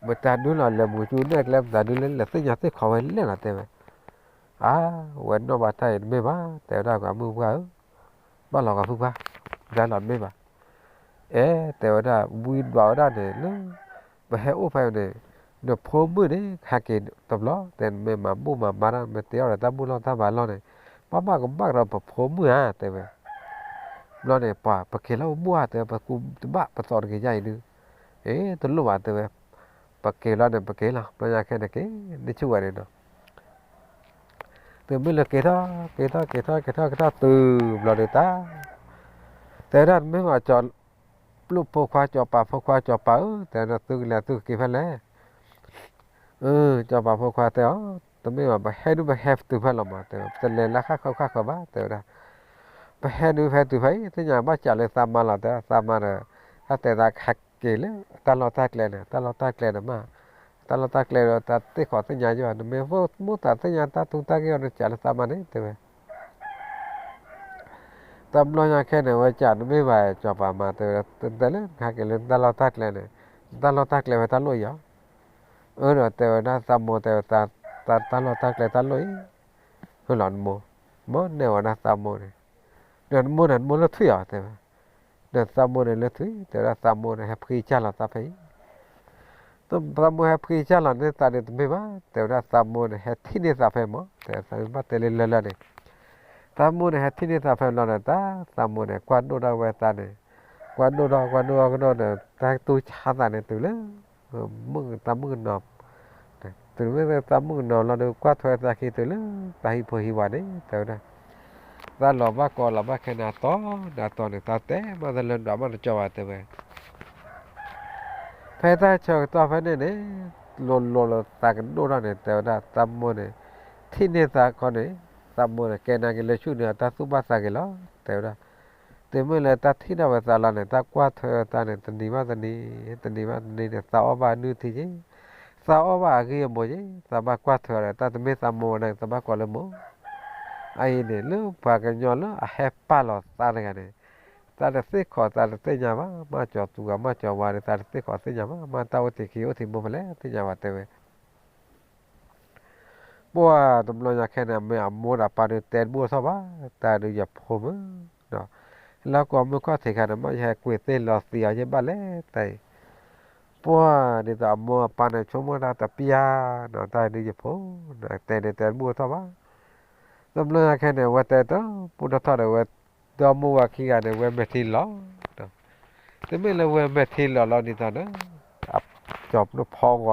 မတၤဒုလီၤလဲၤမူကၠူနဲၣ်ကျဲ မတၤဒုလၢလဲၤသ့ၣ်ညါသ့ၣ်ခီဝဲလဲၣ်လီၤ တဲဝဲ. အါ, ဝဲနီၣ်ဘၣ်တၢ်အံၤ တမ့ၢ်ဘၣ် တဲဝဲဒၣ် ပှၤမုၣ်ပှၢ်ဧၢ, ဘၣ်လီၤကီဖုပှၢ်, ဒ်လီၤတမ့ၢ်ဘၣ်. အဲ တဲဝဲဒၣ် ဝံဒွးဝဲဒၣ်န့ၣ်လၢ ပဟဲအိၣ်ဖဲန့ၣ် နဖိမုၣ်န့ၣ် ဟဲက့ၤတဘျီ တဲ နမ့ၢ်မၤဘူၣ်မၤဘါတၢ် မ့ၢ်တဲအီၤဒီးတၢ်ဘူၣ်လီၢ်တၢ်ဘါလီၢ်န့ၣ် ဘၣ်ဘၣ်ကဘၣ်ကဒီးပဖိမုၣ်ဧါ တဲဝဲ. ဘျီန့ၣ် ပှၤ ပက့ၤလၢပဘူၣ်ဧါ တဲဝဲ ပကူတဘၣ်ပသီတက့ၤယါအံၤဒုး, အ့ တလိၣ်ဘၣ် တဲဝဲ. ပက့ၤလီၤန့ၣ် ပက့ၤလီၤ ဘျီညါခဲန့ၣ်က့ၤ နဆိၣ်ဝဲန့ၣ်နီၤ တုၤမ့ၢ်လၢက့ၤထီၣ် က့ၤထီၣ် က့ၤထီၣ် က့ၤထီၣ် က့ၤထီၣ်တုၤဘျီဒုးတၢ် တဲဝဲဒၣ် တမ့ၢ်ဘၣ် ကၠီၤပျိၣ်ဖိခွါ စီၤပၤဖိခွါ စီၤပၤဧၢ တဲဝဲဒၣ် သုကလဲၤသုကက့ၤဖဲလဲၣ်. စီၤပၤဖိခွါတဲအီၤ တမ့ၢ်ဘၣ် ပဟဲဒုးပဟဲတုၤဖဲလီၤမး တဲဝဲ ပတလဲၤလၢဃၣ်ဃၢၤဃၣ်ဃၢၤဘၣ် တဲဝဲဒၣ်. ပဟဲဒုးဟဲတုၤဖဲအံၤ သ့ၣ်ညါဘၣ်စးလၢသးမါလီၤ တဲဝဲ သးမါဒီး တၢ်တဲသးဟဲက့ၤလၢတၢ်လီၢ်တၢ်ကျဲန့ၣ် တၢ်လီၢ်တၢ်ကျဲန့ၣ်မး တၢ်လီၢ်တၢ်ကျဲဒီး တၢ်သ့ၣ်ခီၣ်သ့ၣ်ညါယိာ် နမ့ၢ်မိၣ်သးသ့ၣ်ညါတၢ်တူၢ်တၢ်ဂ့ၢ်အီၤ နစးလၢသးမါန့ၣ် တဲဝဲ. တဘျီညါခဲန့ၣ် ဝဲစးတမ့ၢ်ဘၣ် စီၤပၤမါ တဲဝဲဒၣ် တဲလၢနဟဲက့ၤလၢနတၢ်လီၢ်တၢ်ကျဲန့ၣ် နတၢ်လီၢ်တၢ်ကျဲဝဲတၢ်လိၣ်အံၤဧါ. အၢ ဒီးတဲဝဲဒၣ်သးမိၢ် တဲဝဲ တၢ်လီၢ်တၢ်ကျဲတၢ်လိၣ်အံၤ ဟ့ၣ်လီၤနမိၢ်, မ့ၢ်နဲၣ်ဝဲဒၣ်သးမိၢ်န့ၣ်, ဒီးနမိၢ်န့ၣ် နမိၢ်လၢထွံၣ်ဧါ တဲဝဲ. ဒီးသးမိၢ်န့ၣ်လၢထွံၣ် တဲဝဲဒၣ်သးမိၢ်န့ၣ် ဟဲဖှံကၢ်လီၤသးဖဲအံၤ သးမိၢ်ဟဲဖှံကၢ်လီၤန့ၢ်သးဒီးတမ့ၢ်ဘၣ် တဲဝဲဒၣ် သးမိၢ်န့ၣ် ဟဲထံၣ်န့ၢ်သးဖဲမး တဲဝဲ သးဘၣ်တဲလၢလၢလၢန့ၣ်, သးမိၢ်န့ၣ် ဟဲထံၣ်န့ၢ်သးဖဲလီၤန့ၣ် တၢ်သးမိၢ်န့ၣ် ကွၢ်ဒိၣ်ထီၣ်ဝဲသးန့ၣ်, ကွၢ်ဒိၣ်ထီၣ် ကွၢ်ဒိၣ်ထီၣ်ကဒီးန့ၣ် တၢ်တူၢ်ဆါသးန့ၣ်တုၤလၢ မုၣ်သးမုၣ်ကနီၤ တုၤမ့ၢ်သးမုၣ်ကနီၤလီၤဒီး ကွၢ်ထွဲသးခံတုၤလၢ သးဟံၣ်ဖိဟံၣ်ဝၤန့ၣ် တဲဝဲဒၣ်, သးလီၤဘၣ်ကီလီၤဘၣ်ခဲနၤတီနၤတီန့ၣ် သးတဲမးသးလၢဒွးမးတကီဘၣ် တဲဝဲ. ဖဲတၢ်ဆၢကတီၢ်ဖဲန့ၣ်န့ၣ် လိၤလိၤလၢသးကဒိၣ်ထီၣ်န့ၣ် တဲဝဲဒၣ် သးမိၢ်န့ၣ် ထံၣ်န့ၢ်သးခီန့ၣ် သးမိၢ်န့ၣ် ကဲနာ်က့ၤလၢဆူၣ်န့ၣ် တၢ်သူၣ်ဘၣ်သးက့ၤလီၤ တဲဝဲဒၣ်. တုၤမ့ၢ်လၢတၢ်ထံၣ်ထီၣ်ဝဲသးလီၤန့ၣ် တၢ်ကွၢ်ထွဲဝဲသးန့ၣ် တနံၤဘၣ်တနံၤ တနံၤဘၣ်တနံၤန့ၣ် သးအီၣ်ဘၣ်အနုၢ်ထံက့ၤ, သးအီၣ်ဘၣ်အဂ့ၢ်အမိၢ်က့ၤ, သးဘၣ်ကွၢ်ထွဲအီၤဒီး တၢ်တမ့ၢ်သးမိၢ်ဝဲဒၣ်န့ၣ် သးဘၣ်ကိးလၢမိၢ် အအံၤန့ၣ် လၢပှၤကညီလၢအဟဲပာ်လီၤသးတဂၤန့ၣ် သးတသ့ၣ်ခီၣ်သးတသ့ၣ်ညါဘၣ်, မ့ၢ်ကၠီၤသူဂၤမ့ၢ်ကၠီၤဝါဒီး သးတသ့ၣ်ခီၣ်သ့ၣ်ညါဘၣ်, မ့ၢ်တၢ်အိၣ်တ့ၢ်ခံအိၣ်တ့ၢ်မိၢ်ဖဲလဲၣ်သ့ၣ်ညါဘၣ် တဲဝဲ. ပှၢ်တဘျီညါခဲန့ၣ် မ့ၢ်အမိၢ်ဒီးအပၢ်ဒုးတဲတဘူၣ်ထီၣ်ဘၣ်, တၢ်ဒုးယဖိမုၣ် လၢကိးမုၢ်ခီၣ်ထံးခါန့ၣ် မ့ၢ်ယဟဲကွံာ်သ့ၣ်လီၤသံအီၤယဲၢ်ဘၣ်လဲၣ်တၢ်အံၤ, ပှၢ်ဒ်သိးအမိၢ်အပၢ်န့ၣ် ဆိကမိၣ်တၢ်တပျၢ်နီၤ တၢ်ဒုးယဖိ တဲန့ၣ်တဲတဘူၣ်ထီၣ်ဘၣ်. တဘျီညါခဲန့ၣ် ဝဲတဲတဘူၣ်ထီၣ်ထီၣ်ဒီး ဝဲဒီမိၢ်ဝၤခံဂၤန့ၣ် ဝဲမဲာ်ထံလီၤ တမ့ၢ်လၢဝဲမဲာ်ထံလီၤလီၤဒ်သိးဒီး ကၠီၤဖီဂီၤဒီးဖီဝါန့ၣ်ကၠၢ်အီၤ,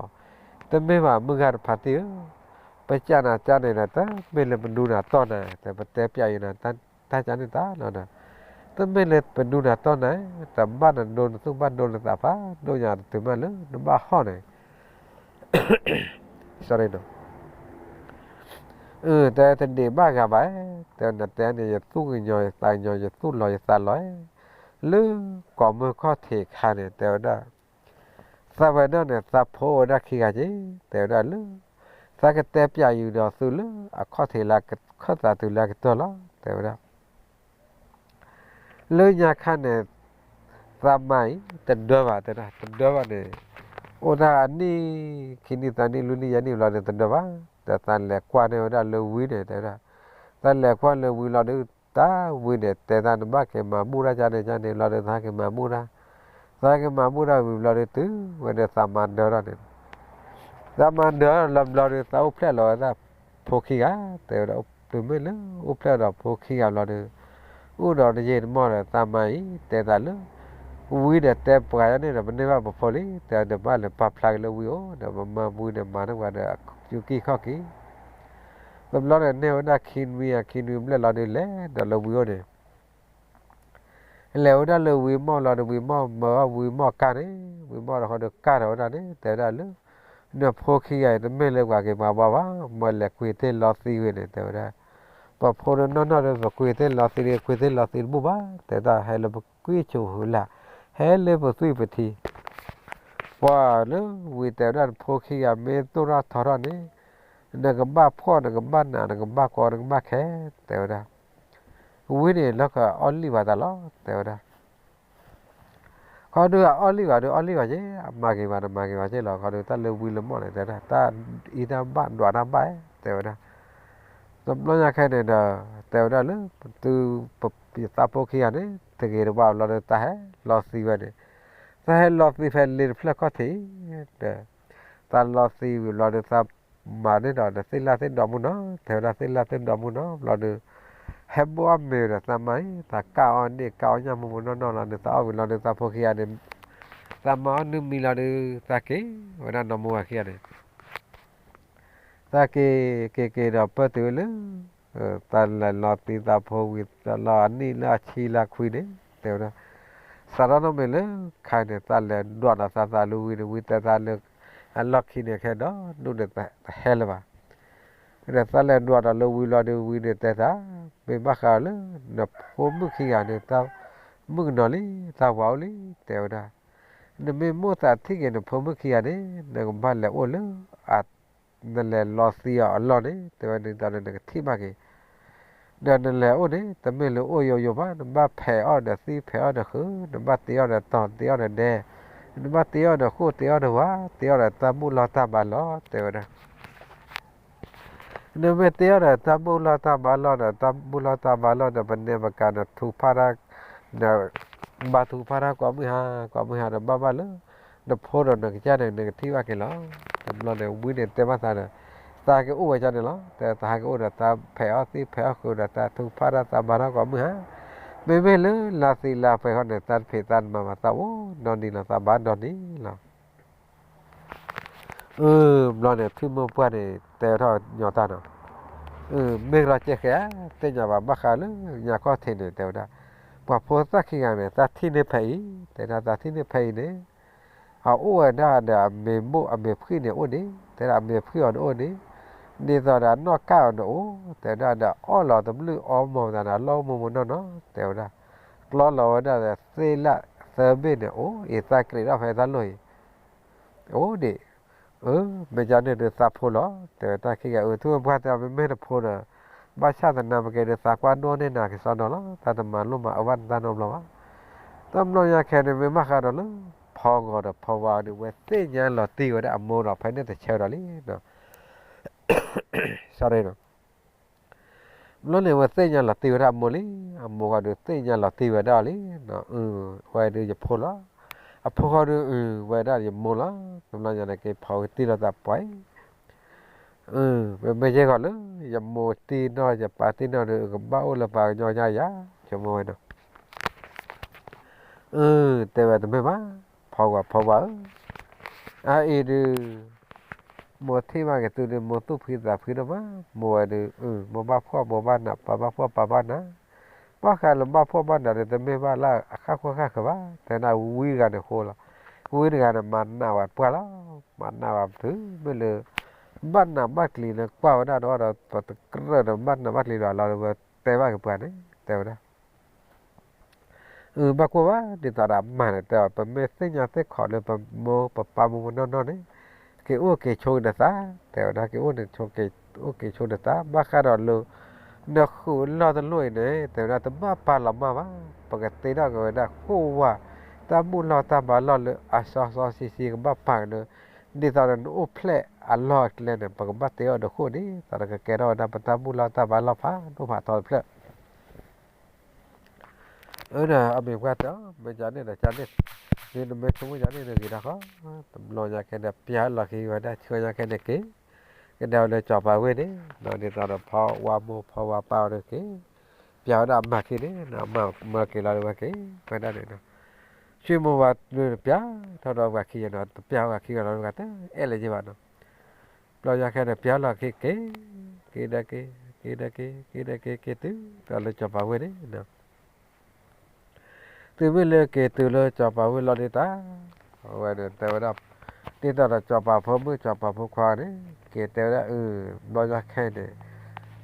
တမ့ၢ်ဘၣ်မုၢ်ဂၤတဖးတံၢ်ဧၢ, ပကၠၢ်နၤကၠၢ်န့ၣ်ဒီး တမ့ၢ်လၢပဒူနၤတီၢ်နၤ တဲပတဲပျးအံၤနၤ တၢ်ကၠၢ်န့ၣ်တၢ်လီၤဒီး တမ့ၢ်လၢပဒူနၤတီၢ်နၤ တဘၣ်နဒိနသူၣ်ဘၣ်ဒိနသးဖးဒိၣ်ညါတတုၤမးလၢနဘၣ်ဟီၣ်န့ၣ် sorry နီၤ, အၢ တဲတဒံးဘၣ်ဂၤဘၣ်, တဲနတဲန့ၣ် ယသူၣ်ကညီၤယသးကညီၤ ယသူၣ်လီၤယသးလီၤ, လၢကိးမုၢ်ခီၣ်ထံးခါန့ၣ် တဲဝဲဒၣ်, သးဝဲဒၣ်န့ၣ် သးဖိဝဲဒၣ်ခံဂၤက့ၤ တဲဝဲဒၣ်လၢ သးကတဲပျးယုာ်ဒီးသုလၢ အခီၣ်ထံးလၢခၢၣ်သးတုၤလၢအကတၢၢ်လီၤ တဲဝဲဒၣ် လၢညါခါန့ၣ် သးမါအံၤ တဒၢဘၣ် တဲဒၣ် တဒၢဘၣ်န့ၣ် အိၣ်ဒၣ်အနံၣ် ခံနံၣ်သၢနံၣ်လွံၢ်နံၣ်ယဲၢ်နံၣ်ဘျီန့ၣ် တဒၢဘၣ်, ဒီးသးလဲၤကွၢ်န့ၢ်ဝဲဒၣ်လၢဝံၤန့ၣ် တဲဝဲဒၣ်, သးလဲၤကွၢ်လၢဝံၤလီၤဒီး တၢ်ဝံၤန့ၣ် တဲသးနဘၣ်က့ၤမၤဘူၣ်တၢ်ကန့ၣ်ကန့ၣ်ဘျီဒီး သးက့ၤမၤဘူၣ်တၢ်, သးက့ၤမၤဘူၣ်တၢ်ဝံၤဘျီဒီး တုၤဝဲဒီးသးမါဒၢထီၣ်န့ၣ် သးမါဒၢထီၣ်လီၤဘျီဒီး သးအိၣ်ဖျဲၣ်လီၤဝဲဒၣ်ဖိခံဂၤ, တဲဝဲဒၣ် တုၤမ့ၢ်လၢအိၣ်ဖျဲၣ်ဒီးဖိခံဂၤဘျီဒီး အိၣ်ဒီးတယံာ်တမီၢ်ဒီး သးမါအံၤ တဲသးလၢ ဝံၤဒီးတဲပှၤယါန့ၣ်ဒီး ပန့ၢ်ဘၣ်ပဖိလံ, တဲဒီးဘၣ်လဲၤပာ်ဖျါက့ၤလၢဝံၤအိၣ်ဒီး မမၤဝံၤဒီးမၤန့ၢ်ပှၤဒီး ယူၤကံၢ်ခီၣ်ကံၢ်, တဘျီန့ၣ်န့ၢ်ဝဲဒၣ်ခံနွံဧါ ခံနွံဘျဲၣ်လီၤဒီး လဲၤဒီးလၢဝံၤအိၣ်န့ၣ် လဲၤဝဲဒၣ်လၢဝံၤမီၢ်လီၤဒီး ဝံၤမီၢ်မၢဝဲဝံၤမီၢ်ကါန့ၣ်, ဝံၤမီၢ်ဒီးဃီဒီးကါထီၣ်ဝဲဒၣ်န့ၣ် တဲဝဲဒၣ်လၢ နဖိခံဂၤအံၤ တမ့ၢ်လၢပှၤက့ၤမၤဘှါဘၣ်, မ့ၢ်လဲၤကွံာ်သ့ၣ်လီသံဝဲန့ၣ် တဲဝဲဒၣ်, ပှၤဖိဒီးနီၢ်နီၢ်ဒီး ပကွံာ်သ့ၣ်လီသံဒီး ကွံာ်သ့ၣ်လီသံတဘူၣ်ဘၣ်, တဲဝဲဒၣ် ဟဲလၢပကွံာ်ဆိၣ်ဟုလၢ်, ဟဲလၢပသွံၣ်ပထံ ပှၤလၢဝံၤတဲဝဲဒၣ် နဖိခံဂၤမ့ၢ်ဒိၣ်ထီၣ်ထီထီၣ်န့ၣ်, နကဘၣ်ဖှီၣ် နကဘၣ်နး နကဘၣ်ကီ နကဘၣ်ခဲ တဲဝဲဒၣ်. ဝံၤန့ၣ် လီၤကအီၣ်လံၣ်ဘၣ်တၢ်လီၤ တဲဝဲဒၣ်. ခီဒုးအအီၣ်လံၣ်ဘၣ်ဒီး အီၣ်လံၣ်ဘၣ်က့ၤ, အမၤက့ၤဘၣ်ဒီးမၤက့ၤဘၣ်က့ၤလီၤ. ခီဒုးတၢ်လၢဝံလၢမီၢ်န့ၣ် တဲဝဲဒၣ် တၢ်အံၤတၢ်ဘၣ်ဒွးတၢ်ဘၣ် တဲဝဲဒၣ်. တဘျီညါခဲန့ၣ်ဒီး တဲဝဲဒၣ်လၢ သု ပ ယသးဖိခံဂၤန့ၣ် တဂ့ၤတဘၣ်ဘျီဒီး တၢ်ဟဲလီၤသံဝဲန့ၣ်, တၢ်ဟဲလီၤသံဖဲလ့တဖျၢၣ်ခီၣ်ထံးဒီး တၢ်လီၤသံဝံၤဘျီဒီး သးမၤန့ၢ်ဒီး သ့ၣ်လၣ်သ့ၣ်ဒီမူနီၤ, တဲဝဲဒၣ် သ့ၣ်လၣ်သ့ၣ်ဒီမူနီၤ ဘျီဒီး ဟဲဘိၣ်အီၣ်မ့ၤဒီး သးမၤအံၤ သးကၢ်အီၣ်န့ၢ်ကၢ်အီၣ်ညၣ်မူမူနီၢ်နီၢ်လီၤဒီး သးအီၣ်ဝံၤလီၤဒီး သးဖိခံဂၤန့ၣ် သးမၤအီၣ်နုၢ်မံလီၤဒီး သးက့ၤဝဲဒၣ်နီၢ်မူဂၤခံဂၤန့ၣ် သးက့ၤက့ၤက့ၤဒီးပၢၢ်တုၤလၢ တၢ်လဲၤလီၤသံသးဖိဝံၤ တၢ်လီၤအနံၣ်လၢအဆံလၢအခွံန့ၣ် တဲဝဲဒၣ်, စးထီၣ်နီၣ်မ့ၢ်လၢခါန့ၣ် တၢ်လဲၤဒွးဒီးသးသးလၢဝံၤန့ၣ် ဝံၤတဲသးလၢ အလီၢ်ခံန့ၣ် ခဲဒီးဒူၣ်န့ၣ်တဟဲလၢၤဘၣ်. ဒီးသးလဲၤဒွးဒီးလၢဝံၤလီၤဒီး ဝံၤန့ၣ်တဲသး မ့ၢ်ဘၣ်ဃးလၢ နဖိမုၣ်ခံဂၤန့ၣ် တၢ်မုၣ်ကနီၤလံ တၢ်ဝၤအိၣ်လံ တဲဝဲဒၣ်. နမ့ၢ်မိၣ်သးထံၣ်က့ၤနဖိမုၣ်ခံဂၤန့ၣ် နကဘၣ်လဲၤအိၣ်လၢ နလဲၤလီၤသံအီၤအလီၢ်န့ၣ် တဲဝဲဒၣ်ဒီးနကထံၣ်ဘၣ်က့ၤ. ဒီးနလဲၤအိၣ်န့ၣ် တမ့ၢ်လၢအိၣ်ယိယိဘၣ်, နဘၣ်ဖဲးအီၣ်ဒီးသံၣ် ဖဲးအီၣ်ဒီးဃုာ်, နဘၣ်တ့အီၣ်ဒီးတီၤ တ့အီၣ်ဒီးဒဲ, နဘၣ်တ့အီၣ်ဒီးဃိၣ် တ့အီၣ်ဒီးဝါ, တ့အီၣ်ဒီးတၢ်ဘူၣ်လီၢ်တၢ်ဘါလီၢ် တဲဝဲဒၣ်. နမ့ၢ်တ့အီၣ်ဒီးတၢ်ဘူၣ်လီၢ်တၢ်ဘါလီၢ်ဒီး တၢ်ဘူၣ်လီၢ်တၢ်ဘါလီၢ်ဒီး ပနဲပကၤ နထူဖးတၢ် နဘၣ်ထူဖးတၢ်ကိးမုၢ်ဟါ ကိးမုၢ်ဟါဒီး ဘၣ်ဘၣ်လၢ နဖိဒီးနကစၢ်န့ၣ် နကထံၣ်ဘၣ်က့ၤလီၤ. တဘျီန့ၣ် ဝံန့ၣ်တဲဘၣ်သးဒီး သးကအိၣ်ဝဲဒၣ်န့ၣ်လီၤ. တဲသးဟဲကအိၣ်ဒီး သးဖဲးအီၣ်သံၣ် ဖဲးအီၣ်ဃုာ်ဒီး တၢ်ထူဖးတၢ် တၢ်ဘါတၢ်ကိးမုၢ်ဟါ, မ့မ့ၢ်လၢလါသံလါပှဲၤခီန့ၣ် တၢ်တဖံးသးတမၤဘၣ် သးအိၣ်ဒီနံၤလီၤ သးဘၣ်ဒီနံၤလီၤ. အၢ ဘျီန့ၣ် ထွံၣ်မိၢ်ပှၢ်န့ၣ် တဲထီၣ်ညီတၢ်နီၤ, မ့ၢ်ကလီၤကဲဃဲဧါ, သ့ၣ်ညါဘၣ် ဘၣ်ဃးလၢညါခီၣ်ထံးန့ၣ် တဲဝဲဒၣ်, ပှၤဖိသၣ်ခံဂၤန့ၣ် သးထံၣ်န့ၢ်ဖဲအံၤ, တဲဒၣ်သးထံၣ်န့ၢ်ဖဲအံၤန့ၣ် အအိၣ်ဝဲဒၣ်ဒီးအမ့ၤဘိၣ်အမ့ၤဖှံၣ်န့ၣ်အိၣ်ဒံး, တဲဒၣ်အမ့ၤဖှံၣ်အီၤန့ၣ်အိၣ်ဒံး, ဒ်သိးဒီးအနီၢ်ကၢ်အီၤန့ၣ်အိၣ်, တဲဝဲဒၣ်ဒီးအီၣ်လီၤတဘျုးအီမီၤသးန့ၣ် အလီၢ်အိၣ်မူမူနီၢ်နီၢ် တဲဝဲဒၣ်, ကျီလီၤဝဲဒၣ်ဒီးသ့ၣ်လၣ်သၢဘ့ၣ်န့ၣ်အိၣ်အံၤ သးကြ့းထီၣ်ဖဲတၢ်လီၢ်အံၤ အိၣ်ဒံး, အၢ မ့ၢ်ကန့ၣ်ဒုးသးဖိလီၤ, တဲဝဲတၢ်ခံဂၤအၢ ထွံၣ်မိၢ်ပှၢ်တဲအီၤ မ့မ့ၢ်တဖိဒီး ဘၣ်ဆၣ်သနာ်က့ဒုး သးကွၢ်ဒိၣ်န့ၢ်နၤကစီဒီလီၤ, တၢ်တမၤလိၣ်မၤအၢဘၣ်နတၢ်နီတဘျီဘၣ်. တဘျီညါခဲန့ၣ် မ့ၢ်ဘၣ်ဃးဒီးလၢ ဖီဂီၤဒီးဖီဝါအီၤန့ၣ် ဝဲသ့ၣ်ညါလီၤတံၢ်ဝဲဒၣ်အမိၢ်ဒီး ဖဲန့ၣ်တဆၢဒီးလံ ဘျီန့ၣ် ဝဲသ့ၣ်ညါလီၤတံၢ်ဝဲဒၣ်အမိၢ်လံ, အမိၢ်ဃီဒုးသ့ၣ်ညါလီၤတံၢ်ဝဲဒၣ်အီၤလံ, အဝဲဒုးယဖိလီၤ, အဖိဃီဒုး ဝဲဒၣ်ယမိၢ်လီၤ, တဘျီညါန့ၣ်က့ၤဖီကတံၢ်လီၤသးပှၤအံၤ, မ့မ့ၢ်ယဲၢ်ဃီလၢ ယမိၢ်တံၢ်နီၢ် ယပၢ်တံၢ်နီၢ်ဒီး ကဘၣ်အိၣ်လၢပှၤကညီယါယါ, ဆိကမိၣ်ဝဲနီၤ တဲဝဲတမ့ၢ်ဘၣ်, ဖီဝါဖီဝါဧၢ, အအံၤဒုး မိၢ်ထံၣ်ဘၣ်က့ၤသုဒုး မိၢ်သူၣ်ဖှံသးဖှံဒိၣ်မး, မိၢ်ဝဲဒုး မိၢ်ဘၣ်ဖှီၣ်မိၢ်ဘၣ်နး ပၢ်ဘၣ်ဖှီၣ်ပၢ်ဘၣ်နး, ဘၣ်ဃးလၢဘၣ်ဖှီၣ်ဘၣ်နးဒုး တမ့ၢ်ဘၣ်လၢအဃၣ်ဃၢၤဃၣ်ဃၢၤဘၣ်, တဲနၤဝံတဂၤန့ၣ်ဃိလီၤ, ဝံတဂၤန့ၣ် မၤနးဝဲပှၢ်လီၤ, မၤနးဝဲပှၢ် မ့ၢ်လၢ ဘၣ်နးဘၣ်ကျံၤလၢကွၢ်ဝဲဒၣ်ဒီး ပတကြၢးဒီးဘၣ်နးဘၣ်ကျံၤလီၤလီၤဒီး ဝဲတဲဘၣ်က့ၤပှၤန့ၣ် တဲဝဲဒၣ် အၢ ဘၣ်ကွၢ်ဘၣ် ဒ်သိးဒီးအမါန့ၣ် တဲအီၤ ပမ့ၢ်သ့ၣ်ညါသ့ၣ်ခီးလၢပမိၢ်ပပၢ်မိၢ်မိၢ်နီၢ်နီၢ်န့ၣ် က့ၤအိၣ်က့ၤဆိက့ၤဒီးသး, တဲဝဲဒၣ် က့ၤအိၣ်န့ၣ် က့ၤအိၣ်က့ၤဆိက့ၤဒီးသး ဘၣ်ဃးဒီးလၢ နဃုာ်လီၢ်တလိၣ်အံၤန့ၣ် တဲဝဲဒၣ် တဘၣ်ပာ်လီၤမၢ်ဘၣ်, ပကတ့ထီၣ်က့ၤဝဲဒၣ်ဃိၣ်ဝါ တၢ်ဘူၣ်လီၢ်တၢ်ဘါလီၢ်လၢအစီစီဆှံဆှံကဘၣ်ပာ်က့ၤလၢ ဒ်သိးဒီးနအိၣ်ဖျဲၣ်အလီၢ်အကျဲန့ၣ် ပကဘၣ်တ့အီၤဒီးဃိၣ်ဒ်သိးဒီးကကဲထီၣ်ဝဲဒၣ်ပတၢ်ဘူၣ်လီၢ်တၢ်ဘါလီၢ်ဖးဒိၣ်ဖးထီတဖျၢၣ် အၢ ဒီးအမံၤပှၢ်တဲအီၤ မ့ၢ်ကန့ၣ်ဒီးကန့ၣ်, ဒ်နမ့ၢ်ဆိကမိၣ်ကန့ၣ်ဒီးဂ့ၤဒၣ်ဃီ, တဘျီညါခဲန့ၣ် ပျၢ်လီၤခံဝဲဒၣ် ဆှၢညါခဲန့ၣ်က့ၤ, ကဒါဝဲလၢစီၤပၤဝ့ၢ်န့ၣ်, ဒ်သိးဒီးဖီဝါမိၢ်ဖီဝါပၢ်အီၤဒီးက့ၤ, ပျၢ်ဝဲဒၣ်အမါခံန့ၣ်, အမါမၢက့ၤလီၤဒီးဝဲက့ၤ, ဝဲဒၣ်န့ၣ်, ဆံမိၢ်ဝၤဒုးတပျၢ်ထီၣ်ဒီးပှၤခံယဲၢ်, တပျၢ်ဝဲခံဂၤလီၤဒီး တအဲၣ်လၢၤဘၣ်နီၤ ဘျီညါခဲန့ၣ် ပျၢ်လီၤခံက့ၤ, က့ၤဒီးက့ၤ, က့ၤဒီးက့ၤ, က့ၤဒီးက့ၤ, က့ၤတုၤဒီးလၢစီၤပၤဝ့ၢ်န့ၣ်, တုၤမ့ၢ်လၢက့ၤတုၤလၢစီၤပၤဝ့ၢ်လီၤဒ်တၢ်, အဝဲန့ၣ်တဲဝဲဒၣ်, ဒ်သိးဒီးစီၤပၤဖိမုၣ်စီၤပၤဖိခွါန့ၣ်, က့ၤတဲဝဲဒၣ်အု, ဘျီညါခဲအံၤန့ၣ်,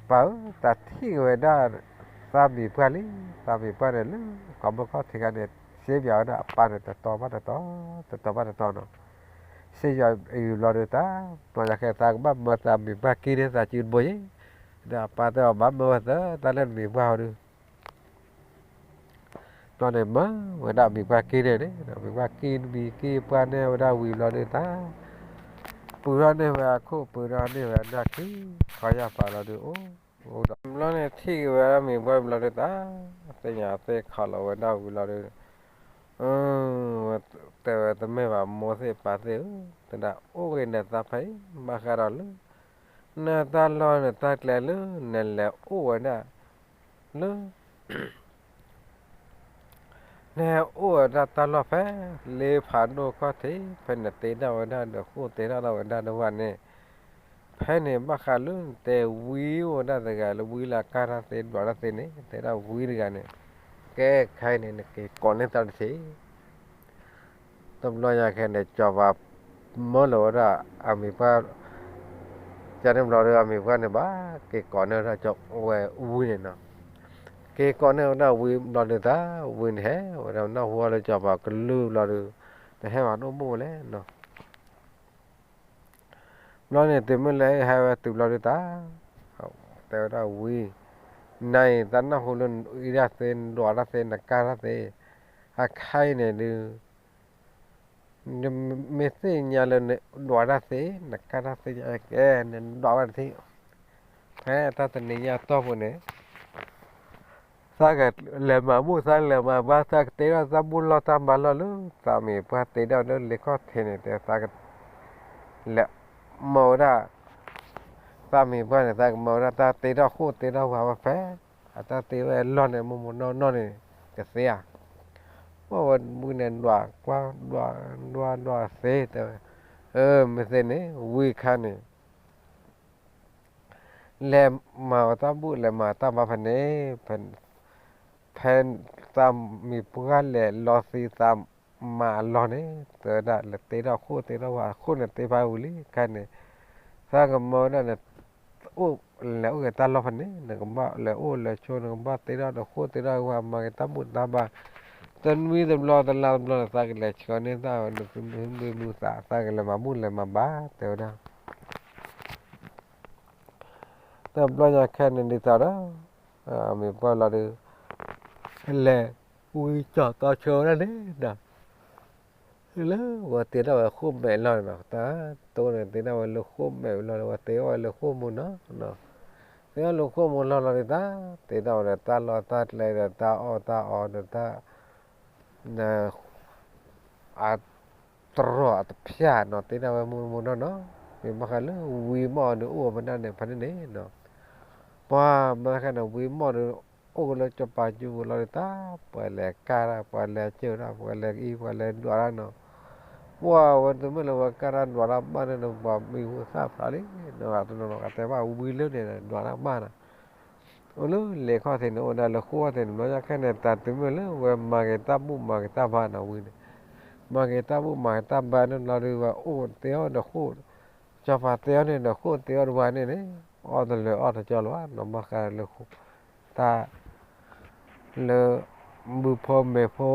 ပၢ်ဧၢ, တၢ်ထံၣ်က့ၤဝဲဒၣ်, သးမံၤပှၢ်လံ, သးမံၤပှၢ်န့ၣ်လၢ ကီၢ်မုၢ်ခီၣ်ထံးခါန့ၣ်, စ့ပၠးဝဲဒၣ်အပၢ်န့ၣ် တတီဘၣ်တတီ, တတီဘၣ်တတီနီၤ စ့ယွၤအံၤဘျီဒုးတၢ်, ဘျီညါခဲသးကဘၣ်မၢသးမံၤပှၢ်က့န့ၢ်သးစုတဘိယ့ၣ်, ဒီးအပၢ်တဲအီၤဘၣ်မၢဝဲသၢသးလၢနမံၤပှၢ်ဟီဒုး ဘျီန့ၣ်မၢဝဲဒၣ်မံၤပှၢ်က့န့ၢ်န့ၣ်, မံၤပှၢ်က့မံၤက့ပှၢ်န့ၢ်ဝဲဒၣ်ဝံၤဘျီဒုးတၢ်, ပုၢ်ထီၣ်န့ၢ်ဝဲအခိၣ် ပုၢ်ထီၣ်န့ၢ်ဝဲအနၢ်ခံ, ခီယၢ်ပာ်လီၤဒုးအိၣ်, အိၣ်ဒီးဘျီန့ၣ်ထံၣ်က့ၤဝဲဒၣ်မံၤပှၢ်ဘျီဒုးတၢ်, သ့ၣ်ညါသ့ၣ်ခီလီၤဝဲဒၣ်ဝံၤလီၤဒုး တဲဝဲတမ့ၢ်ဘၣ် မိၢ်သ့ၣ်ပၢ်သ့ၣ်ဧၢ, တဲဒၣ်အိၣ်ဂ့ၤနတၢ်ဖဲအံၤ ဘၣ်ဃးဒီးလၢ နတၢ်လီၢ်နတၢ်ကျဲလၢ နလဲၤအိၣ်ဝဲဒၣ် လၢ နဟဲအိၣ်ဝဲဒၣ်တၢ်လီၢ်ဖဲ လ့ဖးဒိၣ်ခီၣ်ထံး ဖဲနတ့ထီၣ်ဝဲဒၣ်ဒီးဃိၣ်တ့ထီၣ်ဝဲဒၣ်တဝၤန့ၣ်, ဖဲန့ၣ်ဘၣ်ဃးလၢနတဲဝံအိၣ်ဝဲဒၣ်တဂၤလၢဝံလၢအကၢ်တၢ်သ့ဒွးတၢ်သ့န့ၣ် တဲဒၣ်ဝံတဂၤန့ၣ်, ကဲခဲအံၤန့ၣ် နက့ၤကိးန့ၢ်တၢ်တထံၣ် တဘျီညါခဲန့ၣ် ကၠီၤပၤမၢလီၤဝဲဒၣ်အမံၤပှၢ်, ကန့ၣ်ဘျီဒီးအမံၤပှၢ်န့ၣ်ဘၣ် က့ၤကိးန့ၢ်ဝဲဒၣ်ကၠီၤဝဲဝံန့ၣ်နီၤ, က့ၤကိးန့ၢ်ဝဲဒၣ်ဝံဘျီဒုးတၢ်, ဝံန့ၣ်ဟဲဝဲဒၣ်နၢ်ဟူအီၤလၢကၠီၤပၤကလုၢ်ဘျီဒီး, တဟဲဘၣ်ဒိၣ်ဘိၣ်ဝဲလဲၣ်နီၤ ဘျီန့ၣ် တုၤမ့ၢ်လၢဟဲဝဲတုၤဘျီဒုးတၢ်, တဲဝဲဒၣ်ဝံ, နၤအံၤ တၢ်နၢ်ဟူလၢနအံးတၢ်သ့ နဒွးတၢ်သ့ နကၢ်တၢ်သ့, အခါအံၤန့ၣ်ဒုး, မ့ၢ်သ့ၣ်ညါလၢနဒွးတၢ်သ့ နကၢ်တၢ်သ့ညါကဲ နဒွးဝဲတထံၣ်, ဖဲတၢ်တနံၤညါအတီၢ်ပူၤန့ၣ် သးကလဲၤမၤဘူၣ်သးလဲၤမၤဘါ သးကတ့ထီၣ်သးဘူၣ်လီၢ်တၢ်မၤလီၢ်လၢ သးမံၤပှၢ်တ့ထီၣ်လၢလ့ခီၣ်ထံးန့ၣ် တဲသးကလဲၤမၢဝဲဒၣ်, သးမံၤပှၢ်န့ၣ် သးကမၢဝဲဒၣ်တၢ်တ့ထီၣ်ဃိၣ်တ့ထီၣ်ဝါဝဲဖဲ အတၢ်တ့ဝဲလီၢ်န့ၣ် မိၢ်မိၢ်နီၢ်နီၢ်န့ၣ် ကသ့ဧါ, ပှၢ်ဝဲဝံန့ၣ်ဒွးကွၢ် ဒွး ဒွး ဒွးသ့တဲဝဲ, အၢ မ့ၢ်သ့န့ၣ် ဝံအခါန့ၣ် လဲၤမၤအီၤတၢ်ဘူၣ် လဲၤမၤတၢ်ဘါဖဲန့ၣ်, ဖဲသးမံၤပှၢ်လဲၤလီၤသံသးမၤအလီၢ်န့ၣ် တဲဝဲဒၣ်လဲၤတ့ထီၣ်ဃိၣ်တ့ထီၣ်ဝါ ဃိၣ်န့ၣ်တ့ဖးဝံၤလံ ခဲန့ၣ် သးကမၢဝဲဒၣ်န့ၣ် အိၣ်လဲၤအိၣ်က့ၤတၢ်လီၢ်ဖဲန့ၣ် နကဘၣ်လဲၤအိၣ်လဲၤဆိး နကဘၣ်တ့ထီၣ်ဒီးဃိၣ်တ့ထီၣ်ဝါ မၤက့ၤတၢ်ဘူၣ်တၢ်ဘါ, တနွံတဘျီတလါတဘျီန့ၣ် သးကလဲၤဆှၢန့ၢ်သးဝဲ နသုမုၢ်မုၢ်သး သးကလဲၤမၤဘူၣ်လဲၤမၤဘါ တဲဝဲဒၣ် တဘျီညါခဲန့ၣ်ဒ်သိးဒီး အမံၤပှၢ်လီၤဒုး လဲၤဝံကၠီၤတီဆၢဝဲဒၣ်န့ၣ်ဒီး လၢဝဲတ့ထီၣ်ဝဲဃိၣ်မဲာ်လီၢ်န့ၣ်နီၤ တၢ်တိၢ်န့ၣ် တ့ထီၣ်ဝဲလၢဃိၣ်မဲာ်ဝံၤလီၢ်န့ၣ် ဝဲတ့ထီၣ်ဝဲလၢဃိၣ်မူနီၤ, တ့ထီၣ်လၢဃိၣ်မူလီၢ်လီၤဒုးတၢ် တ့ထီၣ်ဝဲဒီးတၢ်လီၢ်တၢ်ကျဲဒီးတၢ်အီၣ်တၢ်အီဒီးတၢ် အတြီၢ်အတဖျၢၣ်နီၤ တ့ထီၣ်ဝဲမူမူနီၢ်နီၢ်, မ့ၢ်ဘၣ်ဃးလၢဝံမီၢ်ဒုးအိၣ်ဝဲဒၣ်န့ၣ် ဖဲန့ၣ်န့ၣ်နီၤ, ပှၤမ့ၢ်ဃးန့ၣ် ဝံမီၢ်ဒုး အိၣ်လၢကၠီၤပၤကၠူပူၤလီၤဒုးတၢ် ပှၤလဲၤကၢ်တၢ် ပှၤလဲၤစၢၢ်တၢ် ပှၤလဲၤအံၤ ပှၤလဲၤဒွးတၢ်နီၤ, ပှၤဝဲတမ့ၢ်လၢဝဲကၢ်တၢ်ဒွးတၢ်ဘၣ်န့ၣ်ဒီး ပှၤမံၤဟူသၣ်ဖျါလံ, တနီၤနီၤကတဲဘၣ်ဝံလၢန့ၣ် ဒွးတၢ်ဘၣ်နီၤ အိၣ်လၢလ့ခီၣ်ထံးန့ၣ် အိၣ်ဝဲဒၣ်လၢဃိၣ်ထံးန့ၣ် ဘျီညါခဲန့ၣ် တၢ်တုၤမ့ၢ်လၢဝဲမၤက့ၤတၢ်ဘူၣ်မၤက့ၤတၢ်ဘါနီၤဝံန့ၣ်, မၤက့ၤတၢ်ဘူၣ်မၤက့ၤတၢ်ဘါန့ၣ်လီၤဒုး ဝဲအိၣ်တ့အီၣ်ဒီးဃိၣ်, ကၠီၤပၤတ့အီၣ်န့ၣ်ဒီးဃိၣ်တ့အီၣ်တဝါန့ၣ်န့ၣ် အီၣ်တလၢာ်အီၣ်တကၠီလၢၤဘၣ်နီၤ ဘၣ်ဃးလၢ တၢ် လၢ ဘုဖိမ့ၢ်ဖိ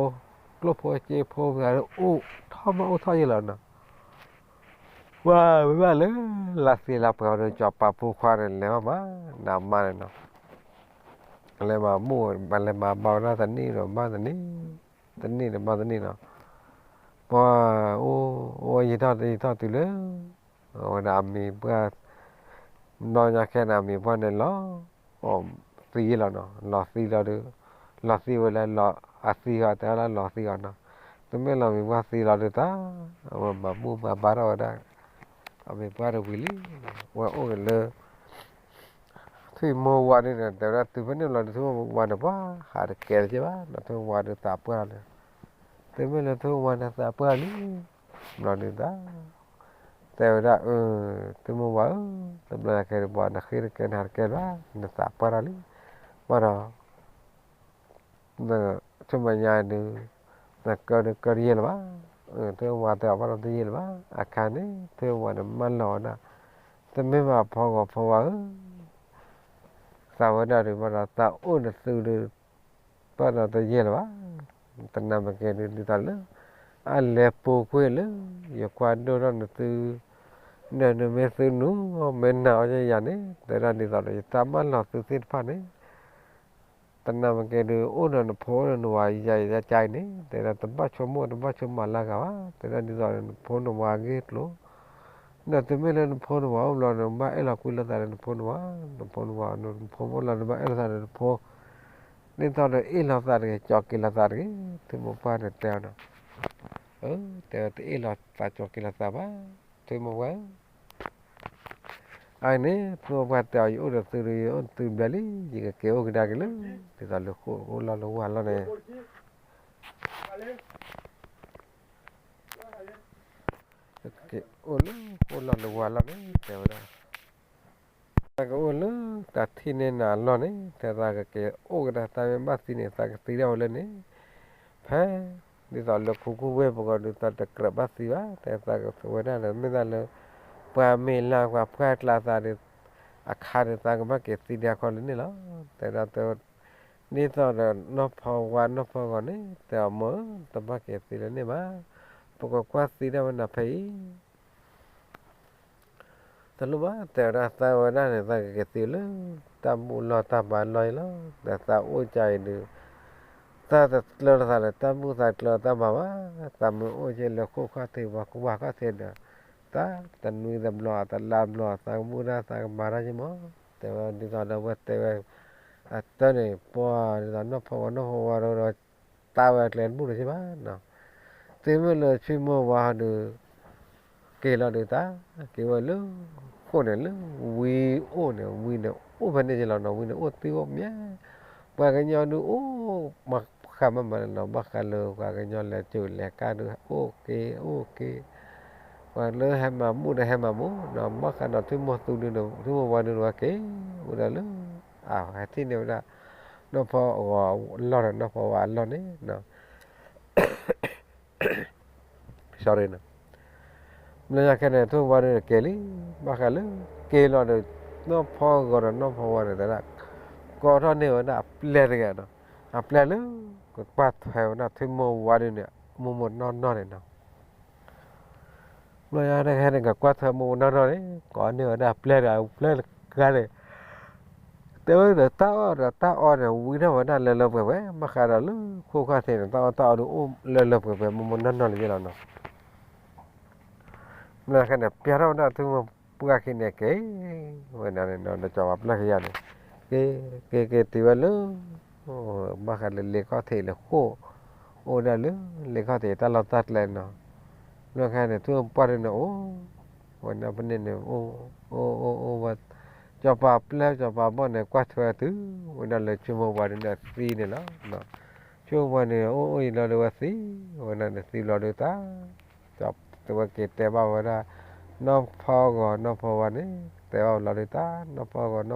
ကျိၣ်ဖိစ့ဖိ ပှၤလၢအိၣ်ထီၣ်မးအိၣ်ထီၣ်ယဲၢ်လီၤနီၤ, ပှၤမ့ၢ်ဘၣ်လၢ လါသ့လါပှဲၤအီၤဒီး ကၠီၤပၤဖိခွါန့ၣ် လဲၤမးမး နမါန့ၣ်နီၤ, လဲၤမၤဘူၣ် လဲၤမၤဘါဝဲဒၣ်တနံၣ်ဒီးဘၣ်တနံၣ်, တနံၣ်ဒီးဘၣ်တနံၣ်နီၤ, ပှၤ အိၣ်အိၣ်ယံာ်ထီၣ်တယံာ်ထီၣ်တုၤလၢ အဝဲဒၣ်အမံၤပှၢ် ဘျီညါခဲန့ၣ် အမံၤပှၢ်န့ၣ်လီၤ သံလီၤနီၤ, လီၤသံလီၤဒီး လီၤသံဝဲလၢ အသံဂီၤ တဲဝဲဒၣ်လီၤသံဂီၤနီၤ, တမ့ၢ်လီၤမံၤပှၢ်သံလီၤဒုးတၢ် အဝဲမၤဘူၣ်မၤဘါထီၣ်ဝဲဒၣ် အမံၤပှၢ်တဝံၤလံ, ဝဲအိၣ်က့ၤလၢ ထွံၣ်မိၢ်ဝါဒုန့ၣ် တဲဝဲဒၣ်တုၤဖဲန့ၣ်လီၤဒုး ထွံၣ်မိၢ်ဝါန့ၣ် ပှၤဟးတကဲလၢၤဘၣ်နီၤ, ထွံၣ်မိၢ်ဝါဒုးသးပှၢ်လီၤလၢ တမ့ၢ်လၢထွံၣ်မိၢ်ဝါန့ၣ်သးပှၢ်လံ ဘျီဒုးတၢ် တဲဝဲဒၣ်အၢ ထွံၣ်မိၢ်ဝါဧၢ, တဘျီညါခဲအံၤပှၤနဃ့တကဲနဟးတကဲလၢၤဘၣ် နသးပှၢ်ထီၣ်လံ, ဘၣ်ဒီး နဆိကမိၣ်ညါဒုး နကၢဒုးကၢတယဲၢ်လၢၤဘၣ်, ထွံၣ်မိၢ်ဝါတဲအီၤဘၣ်ဒီးတယဲၢ်လၢၤဘၣ်, အခါန့ၣ် ထွံၣ်မိၢ်ဝါန့ၣ်မၢလီၤဝဲဒၣ်, တမ့ၢ်ဘၣ်ဖီဂီၤဖီဝါဧၢ, သးဝဲဒၣ်ဒုးဘၣ်ဒီးတၢ်အိၣ်နသုဒုး ဘၣ်ဒီးတယဲၢ်လၢၤဘၣ်, တနၢ်မ့ၢ်ကဲဒုး ဒ်သိးလၢ အလဲၤပူၤကွံာ်လၢ ယကွၢ်ဒိၣ်ထီၣ်နသု, ဒီးနမ့ၢ်သုနူၤ မ့ၢ်နာ်အီၤယၤန့ၣ် တဲဒၣ်ဒ်သိးဒီး ယတၢ်မၢလီၤသုသ့ၣ်တဖၣ်န့ၣ် တနၢ်မ့ၢ်ကဲဒုး အိၣ်ဒီးနဖိအိၣ်ဒီးနဝၤယၤယၤကါအံၤန့ၣ် တဲဒၣ်တဘၣ်ဆိကမိၣ်တဘၣ်ဆိကမးလၢဂၤဘၣ် တဲဒၣ်ဒ်သိးဒီးနဖိနဝၤအဂ့ၢ်အကျိၤ ဒီးတုၤမ့ၢ်လၢနဖိနဝၤအိၣ်ဘျီဒီး ဘၣ်အဲၣ်လီၤကွံလိာ်သးဒီးနဖိနဝၤ, နဖိနဝၤ နဖိအိၣ်လီၤဒီးဘၣ်အဲၣ်လိာ်သးဒီးနဖိ, ဒ်သိးဒီးအ့ၣ်လိာ်သးတဂ့ၤ ကၠီက့ၤလိာ်သးတဂ့ၤ, သုမိၢ်ပှၢ်န့ၣ်တဲအီၤဒီး, တဲဝဲတအ့ၣ်လိာ်သးကၠီက့ၤလိာ်သးဘၣ်, သုမိၢ်ပှၢ် အန့ၣ် သုမိၢ်ပှၢ်တဲအီၤ ယအိၣ်ဒီးသုဒီး ယအိၣ်သုဘျဲလံ, ယကက့ၤအိၣ်ကဒါက့ၤလၢ ဒ်သိးလၢဃိၣ်အိၣ်လီၢ်လၢဝၤလီၢ်န့ၣ် ကအိၣ်လၢဃိၣ်လီၢ်လၢဝၤလီၢ်န့ၣ် တဲဝဲဒၣ်, သးကအိၣ်လၢတၢ်ထံၣ်န့ၢ်နၤအလီၢ်န့ၣ် တဲသးကက့ၤအိၣ်ကဒါ သးမ့ၢ်ဘၣ်သံန့ၣ် သးကသံဒၣ်ဝဲလၢန့ၣ်, ဖဲ ဒ်သိးလၢခိခိၣ်ဝ့ၢ်ပူၤဒီး သးတကြၢးဘၣ်သံဘၣ်, တဲသးကဝဲဒၣ်ဒီး မ့ၢ်သးလၢ ပှၤမ့ၢ်လၢပှၤပှၢ်ကျါသးဒီး အခါဒီး သးကဘၣ်က့ၤသံဒၣ်ခီလၢန့ၣ်လီၤ, တဲဒၣ် ဒ်သိးဒီးနီၢ်ဖီဝါနီၢ်ဖီဂီၤန့ၣ် တဲအီၤ မိၢ်ဧၢ တဘၣ်က့ၤသံလၢန့ၣ်ဘၣ်, ပကကွၢ်သံဒၣ်ဝဲနၤဖဲအံၤ တလိၣ်ဘၣ် တဲဝဲဒၣ် သးဝဲဒၣ်န့ၣ် သးကက့ၤသံလၢ တၢ်ဘူၣ်လီၢ်တၢ်ဘါလီၢ်အံၤလီၤ, ဒီးသးအိၣ်ကါအံၤဒီး သးတကျၢၤလိာ်သးဒီးတၢ်ဘူၣ် သးတကျၢၤတၢ်ဘါဘၣ်, သးမ့ၢ်အိၣ်က့ၤလၢခိၣ်ခီၣ်ထံး ပှၤကူပှၤခီၣ်ထံးဒီး တၢ်တနွံတဘျီ တလါဘျီ သးကဘူၣ်တၢ် သးကမၤတၢ်က့ၤမး, တဲဝဲဒ်သိးဒီး အဝဲတဲဝဲ အတၢ်န့ၣ် ပှၤဒ်သိးနီၢ်ဖီဝါနီၢ်ဖီဝါဒီး တၢ်ဝဲအကျဲတဘူၣ်လၢၤဘၣ်နီၤ, တုၤမ့ၢ်လၢထွံၣ်မိၢ်ဝါဟီဒီး က့ၤလီၤဒီးတၢ် က့ၤဝဲလၢ ဃိၣ်န့ၣ်လၢ ဝံအိၣ်န့ၣ် ဝံန့ၣ်အိၣ်ဖဲန့ၣ်က့ၤလီၤနီၤ, ဝံန့ၣ်အိၣ်သံအိၣ်မး, ပှၤကညီဒုးအိၣ် မၤဃးမးမးန့ၣ်နီၤ, ဘၣ်ဃးလၢပှၤကညီလဲၤစၢၤလဲၤကါဒုး အိၣ်က့ၤအိၣ်က့ၤ, ပှၤလၢဟဲမၤဘူၣ်ဒီးဟဲမၤဘူၣ်နီၤ, ဘၣ်ဃးဒီးထွံၣ်မိၢ်သူဒုး ထွံၣ်မိၢ်ဝါဒုးဝဲက့ၤ ဝဲဒၣ်လၢ အဟဲထံၣ်န့ၢ်ဝဲဒၣ် နီၢ်ဖီဂီၤအလီၢ်ဒီးနီၢ်ဖီဝါအလီၢ်န့ၣ် sorry န့ၣ်, ဘျီညါခဲန့ၣ် ထွံၣ်မိၢ်ဝါဒုးန့ၣ်က့ၤလံ, ဘၣ်ဃးလၢ က့ၤလီၤဒီး နီၢ်ဖီဂီၤဒီးနီၢ်ဖီဝါန့ၣ် တဲဒၣ် ကိးထီၣ်န့ၢ်ဝဲဒၣ်အပျဲၢ်တဂၤနီၤ, အပျဲၢ်လၢ ကကွၢ်ထွဲဝဲဒၣ်ထွံၣ်မိၢ်ဝါဒုးန့ၣ် မိၢ်မိၢ်နီၢ်နီၢ်န့ၣ်နီၤ ဘျီညါတခါန့ၣ် ကကွၢ်ထွဲမိၢ်မိၢ်နီၢ်နီၢ်န့ၣ် ကိးန့ၢ်ဝဲဒၣ်ပျဲၢ်ဒီး ပျဲၢ်တဂၤန့ၣ် တဲဝဲဒီးတၢ်အီၣ်ဒီးတၢ်အီန့ၣ် ဝံထီၣ်ဝဲဒၣ်လၢလၢပှဲၤပှဲၤ ဘၣ်ဃးဒီးလၢခိၣ်ခီၣ်ထံးန့ၣ် တၢ်အီၣ်တၢ်အီဒုးအိၣ်လၢလၢပှဲၤပှဲၤ မိၢ်မိၢ်နီၢ်နီၢ်လၢယဲလီၤနီၤ ဘျီညါခဲန့ၣ် ပျဲထီၣ်ဝဲဒၣ်ထွံၣ်မိၢ်ပှၢ်ခံန့ၣ်က့ၤ ဝဲဒၣ်န့ၣ်ဒီး စီၤပၤပျဲၢ်ခံဂၤန့ၣ် က့ၤ က့ၤက့ၤတုၤဝဲလၢ ဘၣ်ဃးလၢလ့ခီၣ်ထံးလၢဃိၣ် အိၣ်ဝဲဒၣ်လၢ လ့ခီၣ်ထံးတၢ်လီၢ်တၢ်ကျဲနီၤ ဘျီညါခဲန့ၣ် ထွံၣ်မိၢ်ပှၢ်ဒုးန့ၣ်အိၣ် ဝဲဒၣ်ဖဲန့ၣ်န့ၣ် အိၣ် အိၣ် အိၣ် အိၣ်ဝဲ စီၤပၤပျဲၢ်စီၤပၤဘီၣ်န့ၣ် ကွၢ်ထွဲတုၤ ဝဲဒၣ်လၢထွံၣ်မိၢ်ပှၢ်ဒုးန့ၣ်သံန့ၣ်လီၤ. ထွံၣ်မိၢ်ပှၢ်န့ၣ် အိၣ်အိၣ်အံၤလီၤဒီးဝဲသံ ဝဲ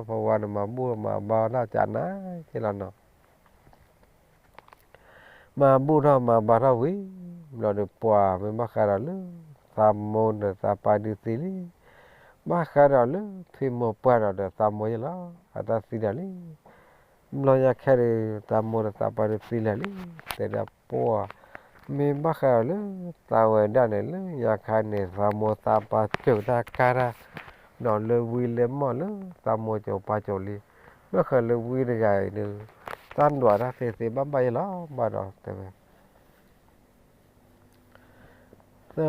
ဒၣ်န့ၣ်သံဘျီဒုးတၢ် တဲဝဲက့ၤတဲဘၣ်ဝဲဒၣ် နီၢ်ဖီဂီၤနီၢ်ဖီဝါန့ၣ် တဲဘၣ်လီၤဒုးတၢ် နီၢ်ဖီဂီၤနီၢ်ဖီဝါန့ၣ် မၤဘူၣ်မၤဘါတၢ်ကနၤက့ၤလီၤနီၤ မၤဘူၣ်ထီၣ်မၤဘါထီၣ်ဝံၤ ဘျီဒီးပှၤမ့ၢ်ဘၣ်ဃးဒီးလၢ သးမိၢ်ဒီးသးပၢ်ဒုးသံလံ ဘၣ်ဃးဒီးလၢထွံၣ်မိၢ်ပှၢ်ဒီးသးမိၢ်ယဲလီၤ အတၢ်သံဒီးလံ ဘျီညါခဲဒီး သးမိၢ်ဒီးသးပၢ်ဒုးသံလၢာ်လံ တဲဒၣ်ပှၤ မ့ၢ်ဘၣ်ဃးဒီးလၢ သးဝဲဒၣ်န့ၣ် လၢညါခါန့ၣ် သးမိၢ်သးပၢ်စၢၤတၢ်ကါတၢ် ဒီးလၢဝံလၢမီၢ်လၢသးမိၢ်စိၤပၢ်စိၤလံ ဘၣ်ဃးလၢဝံတဂၤအံၤဒီး တၢ်ဒွးတၢ်သ့သ့ဘၣ်ဘၣ်ယဲလီၤ ဘၣ်ဒီးတဲဝဲ ဘျီညါ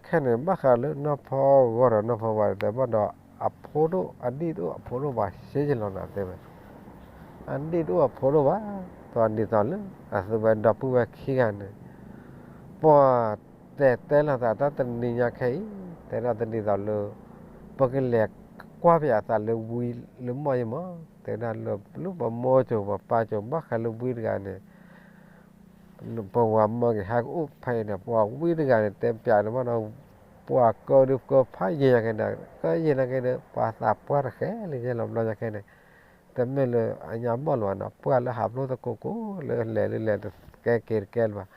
ခဲန့ၣ် ဘၣ်ဃးလၢနီၢ်ဖီဂီၤဒီးနီၢ်ဖီဝါဒီး တဲဘၣ်ဒီး အဖိဒိၣ်အဒံၣ်တအိၣ်အဖိဒိၣ်ဘၣ် ရှဲယဲလီၤနၤတဲဝဲ အဒံၣ်တအိၣ်အဖိဒိၣ်ဘၣ် ဒီးဒ်သိးလၢ အသုဝဲဒီပုၢ်ဝဲၢ်ခံဂၤန့ၣ် ပှၤတဲတဲလီၤသးတၢ်တနံၤညါခဲအံၤ တဲဒၣ်တဒ်သိးလၢ ပကလဲၤကွၢ်ပၠးအသးလၢဝံလၢမီၢ်ယဲမး တဲဒၣ်လၢပမိၢ်စိၤပပၢ်စိၤ ဘၣ်ဃးလၢဝံတဂၤန့ၣ် ပဝၤမၢက့ၤဟးကအိၣ်ဖဲအံၤန့ၣ် ပှၤဝံတဂၤန့ၣ် တဲပၠးန့ၣ်ဘၣ်ဒီး ပှၤကၢဒုးကၢဖးယံာ်ညါက့ၤဒီး ကၢယံာ်ညါက့ၤဒီး ပှၤသးပှၢ်တဃဲလၢယဲလီၤ ဘျီညါခဲန့ၣ် တမ့ၢ်လၢအညါဘီၣ်လၢၤဘၣ်နီၤ ပှၢ်လၢဟးဖျိသကိးကိးလၢလဲၤလၢလဲၤတကဲက့ၤတကဲလၢၤဘၣ်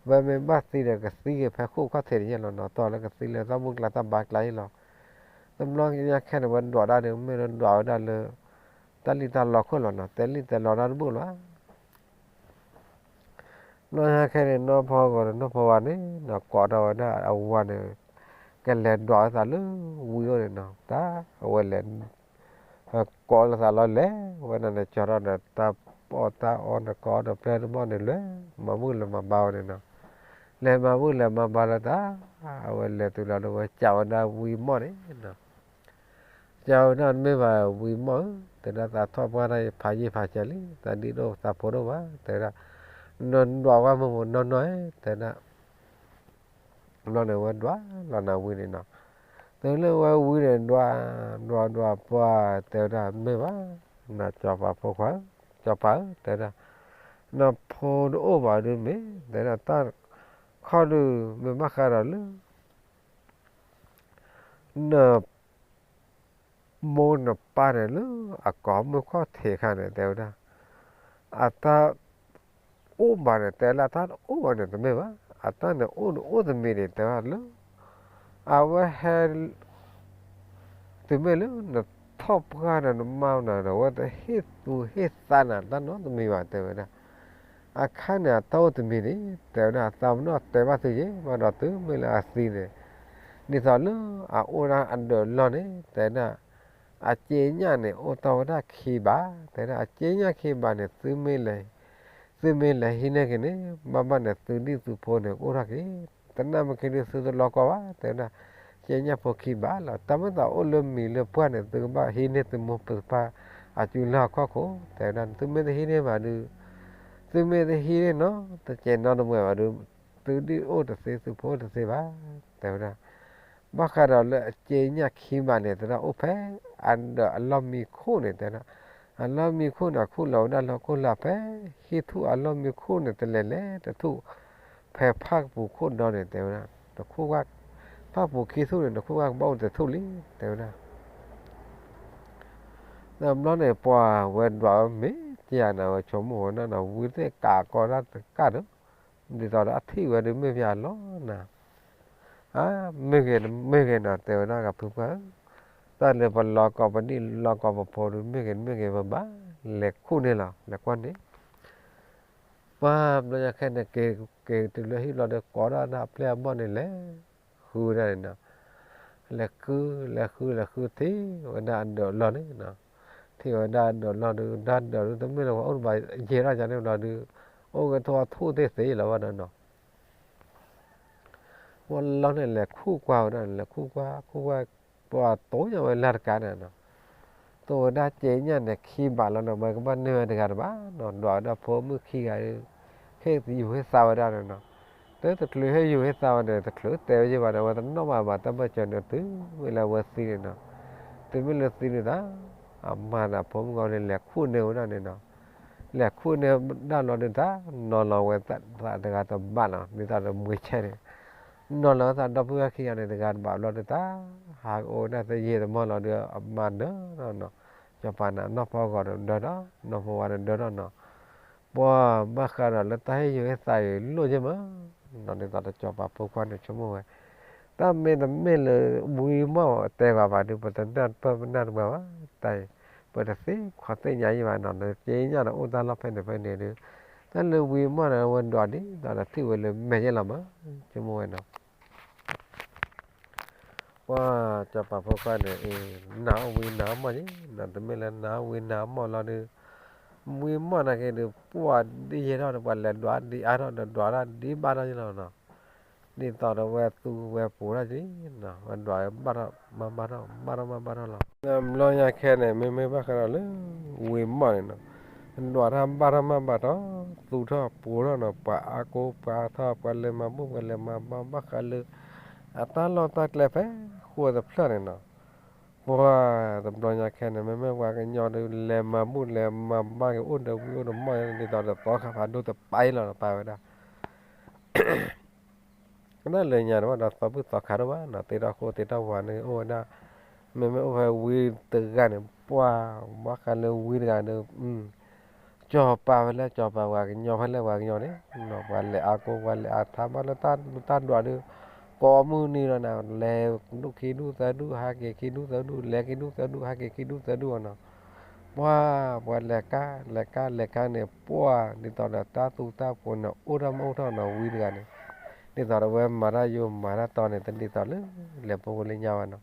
ဝဲမ့ၢ်ဘၣ်သံဒီးကသံက့ၤဖဲဃိၣ်ခီၣ်ထံးန့ၣ်ယဲလီၤနီၤ တီၢ်လၢကသံလၢတၢ်ဘူၣ်ကျါတၢ်ဘါကျါယဲလီၤ တဘျီညါခဲန့ၣ် ဝဲဒွးဒၣ်ဒီး မ့ၢ်လၢဒွးဝဲဒၣ်လၢ တၢ်လံၣ်တၢ်လီခိၣ်လီၤနီၤ တဲလံၣ်တဲလီတၢ်တဘူၣ်လၢၤဘၣ် နီၢ်ဟါခဲန့ၣ် နီၢ်ဖီဂီၤဒီးနီၢ်ဖီဝါန့ၣ်နီၤ ကိးထီၣ်ဝဲဒၣ်အဝၤန့ၣ် ကလဲၤဒွးဝဲသးလၢဝံအိၣ်န့ၣ်နီၤ, တၢ်အဝဲလဲၤ ကိးလီၤသးလီၤလဲၤဝဲန့ၣ်န့ၣ် ကၠီထီၣ်ဒီးတၢ်ပီၣ်တၢ်အီန့ၣ် ကိးဒီးပျဲၢ်တဘီၣ်န့ၣ် လဲၤမၤဘူၣ်လဲၤမၤဘါဝဲန့ၣ်နီၤ, လဲၤမၤဘူၣ်လဲၤမၤဘါလီၤတၢ် အဝဲလဲၤတုၤလီၤဒီးဝဲကးဝဲဒၣ်ဝံမီၢ်န့ၣ်နီၤ ကဝဲဒၣ်မ့ၢ်ဘၣ်ဝံမီၢ်ဧၢ, တဲဒၣ်သးထီၣ်ပှၢ်တၢ်ဖးယံာ်ဖးစှၤလံ, သးဒံၣ်ဒိၣ်သးဖိဒိၣ်ဘၣ်, တဲဝဲဒၣ်, နဒွးကွၢ်မုၢ်မုၢ်နီၢ်နီၢ်ဧၢ, တဲဒၣ်, ဘျီန့ၣ်ဝဲဒွးလီၤနၤဝံန့ၣ်နီၤ, တုၤလၢဝဲဝံန့ၣ်ဒွး, ဒွးဒွးပှၢ်, တဲဝဲဒၣ်မ့ၢ်ဘၣ်, နကၠီၤပၤဖိခွါ, ကၠီၤပၤဧၢ, တဲဝဲဒၣ်, နဖိတအိၣ်ဘၣ်ဒုးမ့ၢ်, တဲဒၣ်တၢ်ခီဒုးမ့ၢ်ဘၣ်ဃးဒီးလၢ န မိၢ်နပၢ်န့ၣ်လၢအကိးမုၢ်ခီၣ်ထံးအခါန့ၣ် တဲဝဲဒၣ်, အတၢ်အိၣ်ဘၣ်န့ၣ် တဲလၢအတၢ်တအိၣ်ဘၣ်န့ၣ်တမ့ၢ်ဘၣ်, အတၢ်န့ၣ်အိၣ်န့ၣ်အိၣ်တမံၤန့ၣ် တဲဝဲဒၣ်လၢ အဝဲဟဲ တုၤမ့ၢ်လၢနထီၣ်ပှၢ်ဒီးနမါနၤဒီး အဝဲတဟ့ၣ်သူၣ်ဟ့ၣ်သးနၤတၢ်နီတမံၤဘၣ် တဲဝဲဒၣ်. အခါန့ၣ် အတၢ်အိၣ်တမံၤန့ၣ် တဲဝဲဒၣ် သးပနီၣ်တဲဘၣ်သုယဲၢ် ဘၣ်ဒီးတုၤမ့ၢ်လၢအသံန့ၣ် ဒ်သိးလၢအအိၣ်ဒၣ်အဒၢးလီၢ်န့ၣ် တဲဝဲဒၣ် အစ့ညၣ်န့ၣ် အိၣ်တ့ၢ်ဝဲဒၣ်ခံဘး တဲဝဲဒၣ် အစ့ညၣ်ခံဘးန့ၣ် သုမ့ၢ်လဲၤ သုမ့ၢ်လဲၤဟံးန့ၢ်က့ၤန့ၣ် ဘၣ်ဘၣ်န့ၣ် သုဒံၣ်သုဖိန့ၣ် ကအိၣ်ထီၣ်က့ၤ တနၣ်မ့ၢ်ခံဒုးသုတလီၤကီဘၣ် တဲဝဲဒၣ် စ့ညၣ်ဖိခံဘးလီၤ တၢ်မ့ၢ်သးအိၣ်လၢမံၤလၢပှၢ်န့ၣ် သုကဘၣ်ဟံးန့ၢ်သုမိၢ်သုပၢ်အစုလၢဟီၣ်ခိၣ်ခိၣ် တဲဝဲဒၣ် သုမ့ၢ်တဟံးန့ၢ်ဘၣ်ဒုး သုမ့ၢ်တဟံးန့ၢ်နီတစဲးနီတမှဲဘၣ်ဒုး သုဒံၣ်အိၣ်တသ့ သုဖိအိၣ်တသ့ဘၣ် တဲဝဲဒၣ် ဘၣ်ဃးဒီးလၢအစ့ညၣ်ခံဘးန့ၣ် တဲဝဲဒၣ်အိၣ်ဖဲ အဒၢးအလီၢ်မံခိၣ်န့ၣ် တဲဝဲဒၣ် အလီၢ်မံခိၣ်န့ၣ် အခိၣ်လီၤဝဲဒၣ်လၢဟီၣ်ခိၣ်လာ်ဖဲ ဟံၣ်ထူၣ်အလီၢ်မံခိၣ်န့ၣ် တလဲၤလဲၤတထူၣ် ဖဲဖၣ်ကပူၤခိၣ်ဒီန့ၣ် တဲဝဲဒၣ် တခူၣ်ဝၣ် ဖၣ်ပူၤခံထူၣ်န့ၣ် တခူၣ်ဝၣ်ကဘၣ်အိၣ်တထူၣ်လံ တဲဝဲဒၣ် ဒီးဘျီန့ၣ် ပှၤဝဲဒွးဝဲမ့ၢ်ကယၤန့ၣ် ဝဲဆိကမိၣ်ဝဲဒၣ်နီၤ ဝံသ့ၣ်ကးကီတၢ်တကးဒီး ဒ်သိးဒီးအထံၣ်ဝဲဒုးမ့ၢ်ပှၤလီၤနၤ မ့ၢ်ဂ့ၤ မ့ၢ်ဂ့ၤနီၤ တဲဝဲဒၣ်ဂၤဖုပှၢ်ဧၢ, တၢ်လၢပလီၤကီၢ်ပဒံၣ်လီၤကီၢ်ပဖိဒုး မ့ၢ်ဂ့ၤ မ့ၢ်ဂ့ၤ ပဘၣ်လဲၤခူၣ်န့ၢ်လီၤ လဲၤကွၢ်န့ၣ်, ပှၤဘျီညါခဲန့ၣ် က့ၤတုၤလၢဟံၣ်ဘျီဒီး ကိးထီၣ်ဒၣ်အပျဲၢ်အဘီၣ်န့ၣ် လဲၤဃုဝဲဒၣ်န့ၣ်နီၤ, လဲၤဃု လဲၤဃု လဲၤဃုထံၣ်ဝဲဒၣ်အဒၢးလီၢ်န့ၣ်နီၤ, ထံၣ်ဝဲဒၣ်အဒၢးလီၢ်ဒုး တၢ်ဒၢးဒုး တမ့ၢ်လၢပှၤအိၣ်တဘၣ်ယဲၢ်ထီၣ်ကန့ၣ်ဘျီဒုး အိၣ်က့ၤထိၣ်ထူၣ်သ့ၣ်သ့ၣ်လီၤဘၣ်ဒီးနီၤ ဝဲလီၤန့ၣ်လဲၤခူၣ်ကွၢ်ဝဲဒၣ်န့ၣ် လဲၤခူၣ်ကွၢ် ခူၣ်ကွၢ် ပှၤတိၢ်ညါဝဲလၢတကးန့ၣ်နီၤ, တိၢ်ဝဲဒၣ်စ့ညၣ်န့ၣ် ခံဘးလီၤန့ၣ် မ့ၢ်ကဘၣ်န့ၢ်ဝဲတဂၤတဘၣ်နီၤ, ဒွးဝဲဒၣ်ဖိမုၣ်ခံဂၤဒီး ဟ့ၣ်ယူၤဟ့ၣ်သါဝဲဒၣ်န့ၣ်နီၤ, တချုးဟ့ၣ်ယူၤဟ့ၣ်သါဝဲန့ၣ် တချုးတဲဝဲယဲၢ်ဘၣ်န့ၣ် အဝဲတနီၣ်ဘၣ်ဘၣ် တၢ်ဘၢၣ်စၢၤန့ၣ်တုၤဝဲလၢအဝဲသံန့ၣ်နီၤ, တုၤမ့ၢ်လၢသံန့ၣ်တၢ် အမါန့ၣ် ဖိမုၣ်ဂီၢ်န့ၣ် လဲၤခူၣ်န့ၢ်ဝဲဒၣ်န့ၣ်နီၤ လဲၤခူၣ်န့ၢ်ဒၣ်လီၤဒုးတၢ် နီၤလီၤဝဲသးတဂၤတဘၣ်နီၤ, ဒ်သိးဒီးမှဲၤဆဲန့ၣ်, နီၤလီၤဝဲသးဒီပုၢ်ဝဲၢ်ခံဂၤန့ၣ်တဂၤတဘၣ်ဘျီဒုးတၢ်, ဟးကအိၣ်ဝဲဒၣ်သယဲၢ်တမီၢ်လီၤဒုး အမါဒၢထီၣ်နီၤ, စီၤပၤန့ၣ် နီၢ်ဖီဂီၤဒီးဒၢထီၣ်, နီၢ်ဖီဝါဒီးဒၢထီၣ်နီၤ, ပှၤဘၣ်ဃးဒီးလၢတၢ်ဟ့ၣ်ယူၤဟ့ၣ်သါအံၤလိၣ်ယဲၢ်မး, နီၤဒ်သိးဒီးစီၤပၤဖိခွါန့ၣ်ဆိကမိၣ်ဝဲ တၢ်မ့ၢ်တမ့ၢ်လၢဝံမီၢ်တဲဘၣ်ဘၣ်ဒုး ပတနၢ်ပၢၢ်ပနၢ်တပှၤဘၣ်, တၢ်အံၤ ပတသ့ခီသ့ၣ်ညါယံၣ်ဘၣ်နီၤ, စ့ညါန့ၣ်အိၣ်တၢ်လီၢ်ဖဲန့ၣ်ဖဲန့ၣ်ဒုး, တၢ်လၢဝံမီၢ်န့ၣ် အဝဲဒွးဒ်သိးဒီးထံၣ်ဝဲလၢမဲာ်ယဲၢ်လီၤမး, ဆိကမိၣ်ဝဲနီၤ ပှၤစီၤပၤဖိခွါန့ၣ် အ့ နၤအီၣ်ဝံနၤအီၣ်မီၢ်ယဲၢ်, တမ့ၢ်လၢနၤအီၣ်ဝံနၤအီၣ်မီၢ်လီၤဒုး, ဝံမီၢ်နာ်က့ဒုး ပှၤဒ်ယဲၢ်ထီၣ်ဒီး ပှၤလဲၤဒွးဒ်အါထီၣ်ဒီး ဒွးတၢ်ဒ်ဘၣ်ထီၣ်ယဲၢ်လီၤနီၤ, ဒ်သိးဒီးဝဲသူဝဲပူၤထီၣ်က့ၤနီၤ, ဝဲဒွးဘၣ်ထီၣ်မၤဘၣ်ထီၣ် ဘၣ်ထီၣ်မၤဘၣ်ထီၣ်လီၤ. ဘျီညါခဲန့ၣ် မ့မ့ၢ်ဘၣ်ဃးဒီးလၢ ဝံမီၢ်န့ၣ်နီၤ, ဒွးထီၣ်ဘၣ်ထီၣ်မၤဘၣ်ထီၣ် သူထီၣ်ပူၤထီၣ်နီၤ, ပှၤအါကိးပှၤထီၣ် ပှၤလဲၤမၤဘူၣ် ပှၤလဲၤမၤဘါ ဘၣ်ဃးလၢ အတၢ်လီၢ်တၢ်ကျဲဖဲဃိတဖျၢၣ်န့ၣ်နီၤ, ပှၤတဘျီညါခဲန့ၣ် မ့မ့ၢ်ပှၤကညီဒုး လဲၤမၤဘူၣ်လဲၤမၤဘါက့ၤ အိၣ်ဒီးဝံအိၣ်ဒီးမီၢ်ဒ်သိးဒီး သီခါဖးဒိၣ်တပာ်အံၤလီၤ ပာ်ဝဲဒၣ် တၢ်လၢညါန့ၣ်ဘၣ်ဒီး သီဘူၣ်သီခါဒိၣ်ဘၣ်နီၤ, သ့ၣ်ထီၣ်ဃိသ့ၣ်ထီၣ်ဝါန့ၣ် အိၣ်ဝဲဒၣ်, မ့မ့ၢ်အိၣ်ဖဲဝံတဂၤန့ၣ် ပှၤ ဘၣ်ဃးလၢဝံတဂၤဒီး ကၠီၤပၤဖဲလဲၣ်ကၠီၤပၤ ပှၤကညီဖဲလဲၣ်ပှၤကညီန့ၣ်, ပှၤလဲၤအါကိး ပှၤလဲၤအါထါ ဘၣ်လၢတၢ်ဒူတၢ်ဒွးဒီး ကိးမုၢ်နံၤဒီးနၤ လဲၤဒူၣ်ခံဒူၣ်သၢဒူၣ် ဟးက့ၤခံဒူၣ်သၢဒူၣ် လဲၤခံဒူၣ်သၢဒူၣ် ဟးက့ၤခံဒူၣ်သၢဒူၣ်အီၤနီၤ, ပှၤ ပှၤလဲၤကါ လဲၤကါ လဲၤကါန့ၣ် ပှၤဒ်သိးဒီးတၢ်သူတၢ်ပှီၤန့ၣ် အိၣ်ထီၣ်မ့ၢ်အိၣ်ထီၣ်နီၤ ဝံတဂၤန့ၣ်, ဒ်သိးဒီးဝဲမၤတၢ်ယိာ်မၤတၢ်တီန့ၣ် တဒ်သိးလၢ လဲၤပူၤလၢညါဝဲနီၤ,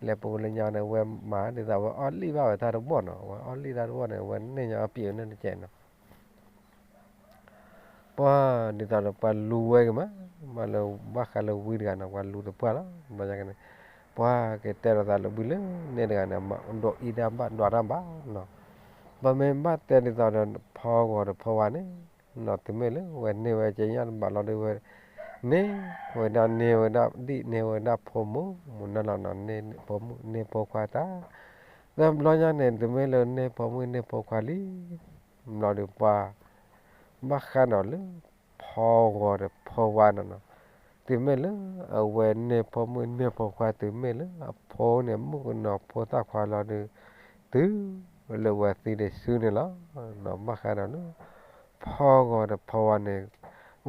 လဲၤပူၤလၢညါန့ၣ် ဝဲမၤဒ်သိးဝဲအီၣ်လံၣ်ဘၣ်ဝဲတၢ်တဘီၣ်နီၤ, ဝဲအီၣ်လံၣ်တၢ်တဘီၣ်န့ၣ် ဝဲန့ၢ်ညါအပျံၤန့ၣ်တကဲးနီၤ ပှၤဒ်သိးဒီးပှၤလူၤဝဲက့ၤမး, မၤလၢဘၣ်ဃးလၢဝံတဂၤန့ၣ် ပှၤလူၤတပှၢ်လီၤ, ဘၣ်ယကန့ၣ်, ပှၤကတဲလိာ်သးလၢဝံလၢန့ၣ်တဂၤန့ၣ် မၤဒိးအံၤဒၣ်ဘၣ်ဒွးတၢ်ဘၣ်နီၤ, ပမ့ၢ်ဘၣ်တဲဒ်သိးဒီးဖီဂီၤဒီးဖီဝါန့ၣ်, နီၤတုၤမ့ၢ်လၢဝဲန့ၢ်ဝဲကဲညၣ်တဘၣ်လီၤဒီးဝဲ, န့ၢ်ဝဲဒၣ်န့ၢ်ဝဲဒၣ်ဒံၣ် န့ၢ်ဝဲဒၣ်ဖိမုၣ်မုၢ်နၤလီၤနီၤ, န့ၢ်ဖိမုၣ်န့ၢ်ဖိခွါတၢ်, တဘျီညါန့ၣ် တုၤမ့ၢ်လၢန့ၢ်ဖိမုၣ်န့ၢ်ဖိခွါလံ ဘျီဒီးပှၤ ဘၣ်ဃးဒီးလၢ ဖီဂီၤဒီးဖီဝါနီၤနီၤ, တုၤမ့ၢ်လၢအဝဲန့ၢ်ဖိမုၣ်န့ၢ်ဖိခွါ တုၤမ့ၢ်လၢအဖိန့ၣ် မုၣ်ကနီၤဖိသၣ်ခွါလီၤဒီး, တုၤလၢဝဲသံန့ၣ်ဆူန့ၣ်လီၤ, ဘၣ်ဃးဒီးလၢ ဖီဂီၤဒီးဖီဝါန့ၣ်,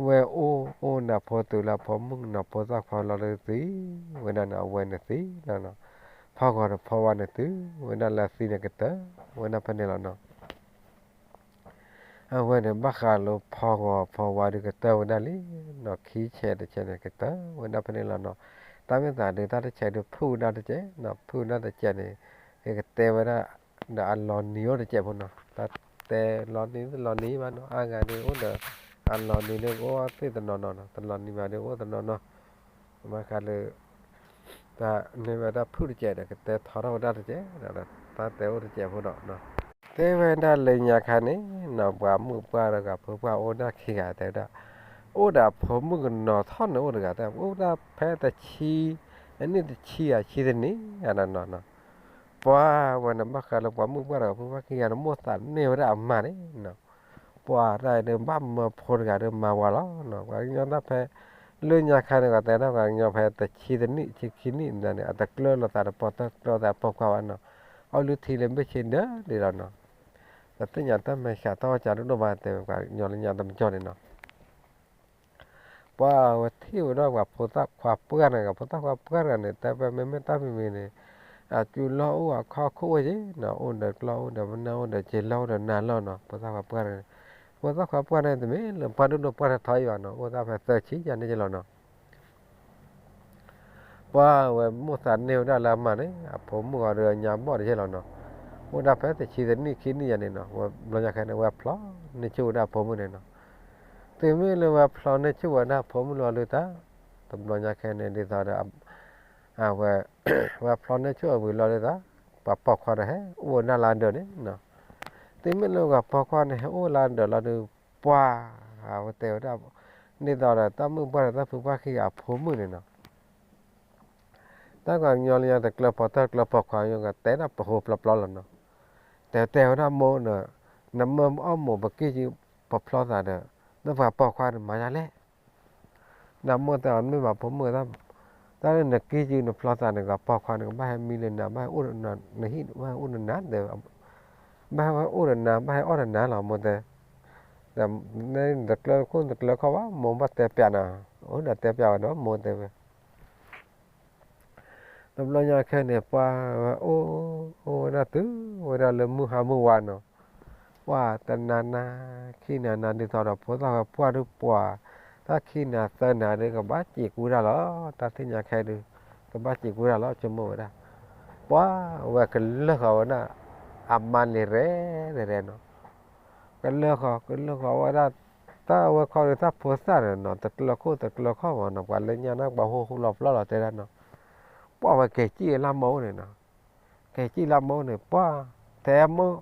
ဝဲအိၣ်အိၣ်နၤဖိတုၤလၢအဖိမုၣ်ကနီၤဖိသၣ်ခွါလီၤဒီးသံ, ဝဲဒၣ်န့ၣ် အဝဲန့ၣ်သံလီၤနီၤ, ဖီဂီၤဒီးဖီဝါန့ၣ်တုၤဝဲဒၣ်လၢသံန့ၣ်ကတၢၢ်ဝဲဒၣ်ဖဲန့ၣ်လီၤနီၤ အဝဲန့ၣ်ဘၣ်ဃးလၢဖီဂီၤဖီဝါဒုးကတၢၢ်ဝဲဒၣ်လံနီၤ, ခံဆဲးတဆဲးန့ၣ် ကတၢၢ်ဝဲဒၣ်ဖဲန့ၣ်လီၤနီၤ, တၢ်မ့ၢ်သးဒုးတၢ်တဆဲးဒုးဖုၣ်ဝဲဒၣ်တကဲးနီၤ, ဖုၣ်ဝဲဒၣ်တကဲးန့ၣ်, ကကတဲဝဲဒၣ်, ဒီးအလီၤနံၤအိၣ်တကဲးဖိနီၤ, တၢ်တဲလီၤနံၤတလီၤနံၤဘၣ်နီၤ, အါဂၤဒုးအိၣ်ဒီး, အလီၤနံၤဒုးအိၣ်သ့ၣ်တနီၤနီၤနီၤ, တလီၤနံၤဘၣ်ဒုးအိၣ်တနီၤနီၤ ဘၣ်ဃးလၢ တၢ်န့ၢ်ဝဲဒၣ်ဖုၣ်တကဲးဒီး ကတဲထီထီၣ်ဝဲဒၣ်တကဲး, တၢ်တဲအိၣ်တကဲးဖိဒီး, တဲဝဲဒၣ်လၢညါခါန့ၣ်နီၤ, ပှၤမုၣ်ပှၢ်တဂၤဖိပှၢ်အိၣ်ဒၣ်ခံဂၤတဲဝဲဒၣ်, အိၣ်ဒီးဖိမုၣ်ကနီၤထီၣ်န့ၣ်အိၣ်တဂၤတဲ အိၣ်ဒၣ်ဖဲတဆံ, အနံၣ်တဆံဂၤဆံသနံၤ, အနီၤနီၤ, ပှၤဝဲန့ၣ်ဘၣ်ဃးလၢပှၤမုၣ်ပှၢ်တဂၤဖိပှၢ်ခံဂၤန့ၣ် မိၣ်သးန့ၢ်ဝဲဒၣ်အမါန့ၣ်နီၤ ပှၤတၢ်အံၤဒုးဘၣ်မၢဖိတဂၤဒီးမၤဝဲလီၤနီၤ, ပှၤကညီတၢ်ဖဲ, လၢညါခါန့ၣ် ပှၤတဲဒၣ်ပှၤကညီဖဲတဆံသနံၣ်ဆံခံနံၣ်န့ၣ် အတကျၢလိာ်သးဒီးပိာ်တၢ်ကျၢလိာ်သးပိာ်ခွါဘၣ်နီၤ, အီၣ်လုၢ်ထံလၢဘ့ၣ်ဆ့ဒၢလံလီၤနီၤ, တသ့ၣ်ညါတၢ်မဲာ်ဆှးတၢ်အီၣ်ကၢဒိၣ်ဒိၣ်ဘၣ်တဲဝဲပှၤကညီလၢညါတမကၠီၣ်န့ၣ်နီၤ ပှၤဝဲထံၣ်ဝဲဒၣ်ပှၤဖိသၣ်ခွါပှၢ်န့ၣ် ပှၤဖိသၣ်ခွါပှၢ်တဂၤန့ၣ် တဲဝဲမ့မ့ၢ်တၢ်မံၤမံၤန့ၣ်, အစုလီၢ်အိၣ်အခီၣ်ခိၣ်အိၣ်က့ၤနီၤ, အိၣ်ဒီးကျီၢ်အိၣ်ဒီးပနၢ်အိၣ်ဒီးစ့လီၢ်အိၣ်ဒီးနၤလီၢ်နီၤ, ဖိသၣ်ခွါပှၢ်တဂၤန့ၣ်, ဖိသၣ်ခွါပှၢ်န့ၣ် တမ့ၢ်လၢပှၢ်ဒိၣ်ဒိၣ်ပှၢ်ထီထီအံၤဘၣ်နီၤ, အိၣ်ဒၣ်ဖဲသၢဆံယၤန့ၣ်က့ၤလီၤနီၤ ပှၤဝဲမိၣ်သးန့ၢ်ဝဲဒၣ်လၢအမါန့ၣ် အဖိမုၣ်အီၤဒီးညါဘီၣ်တက့ၢ်လီၤနီၤ, အိၣ်ဒၣ်ဖဲတဆံသနံၣ်ခံနံၣ်ယၤန့ၣ်နီၤ, ဝဲဘျီညါခဲန့ၣ် ဝဲဖျီန့ၢ်ဆူၣ်ဝဲဒၣ်အဖိမုၣ်န့ၣ်နီၤ, တုၤမ့ၢ်လၢဝဲဖျီန့ၢ်ဆူၣ်ဝဲဒၣ်အဖိမုၣ်လီၤဒုးတၢ်, တဘျီညါခဲန့ၣ် ဒ်သိးဒီး အဝဲ, ဝဲဖျီန့ၢ်ဆူၣ်အဝံၤလီၤဒုးတၢ်, ပှၤပိာ်ခွါဒီးဟဲအိၣ်ဝဲဒၣ်လၢအဒၢးန့ၣ်နီၤ, တုၤမ့ၢ်လၢပှၤပိာ်ခွါန့ၣ်ဟဲအိၣ်လၢအဒၢးလီၤဒုး, ပှၤ, အဝဲတဲဝဲဒၣ်, ဒ်သိးဒီးတၢ်မုၣ်ပှၢ်ဒီးတၢ်ဖုပှၢ်ခံဂၤအဖိမုၣ်န့ၣ်နီၤ တၢ်ကညီလၢညါတကျၢၤပိာ်တၢ်ကျၢၤပိာ်ခွါ ကတဲဒၣ်ပဟိပျီပျီလီၤနီၤ, တဲတဲဝဲဒၣ်မိၢ်ဒီး, နမၢအီၣ်မိၢ်ပကံၢ်ကံ ပဖျီသးဒီး, ဒီးပှၤပိာ်ခွါန့ၣ်မၤယါလဲၣ်, ဒီးမိၢ်တဲအီၤ မ့ၢ်ဘၣ်ဖိမုၣ်, တၢ်လၢနကံၢ်ကံနဖျီသးန့ၣ် ပှၤပိာ်ခွါန့ၣ် ကဘၣ်ဟဲမံလၢနၤ ဘၣ်ဟဲအိၣ်နဟံၣ် ဘၣ်ဟဲအိၣ်နနၤတဲဝဲ, ဘၣ်ဟဲအိၣ်နနၤ ဘၣ်ဟဲအီၣ်နနၤလီၤ မိၢ်တဲ, ဒီး, တကျၢၤခိၣ်တကျၢၤခီၣ်ဘၣ် မိၢ်ဘၣ်တဲပျးနၤ, အိၣ်ဒီးတဲပျးဝဲဒီးမိၢ်တဲဝဲ တဘျီညါခဲန့ၣ် ပှၤဝဲအိၣ်, အိၣ်ဝဲဒၣ်တုၤဝဲဒၣ်လၢမုၢ်ဟါမုၢ်ဝါနီၤ, ပှၤတနၤနၤ, ခံနၤနၤ ဒ်သိးဒီးဖိသၣ်ဝဲပှၢ်ဒုးပှၤ, တၢ်ခံနၤသၢနၤဒုး ကဘၣ်စံးကူတၢ်လီၤ, တၢ်သ့ၣ်ညါခဲဒုး, ကဘၣ်စံးကူတၢ်လီၤ ဆိကမိၣ်ဝဲဒၣ်, ပှၤဝဲကလၢၢ်ဃီၤဝဲဒၣ်, အမါန့ၣ်ရဲၣ်ရဲၣ်နီၤ ကလၢၢ်ဃီၤ ကလၢၢ်ဃီၤဝဲဒၣ်, တၢ်ဝဲခီဒုးတၢ်ဖိသၣ်န့ၣ်နီၤ တကျၢၤခိၣ်တကျၢၤခီၣ်မးနီၤ ပှၤလၢညါန့ၣ် ပှၤဟိဟူလီၤပျီလီၤတဲဒၣ်နီၤ, ပှၤဝဲက့ၤစံၣ်လၢမိၢ်န့ၣ်နီၤ, က့ၤစံၣ်လၢမိၢ်န့ၣ် ပှၤ, တဲမိၢ်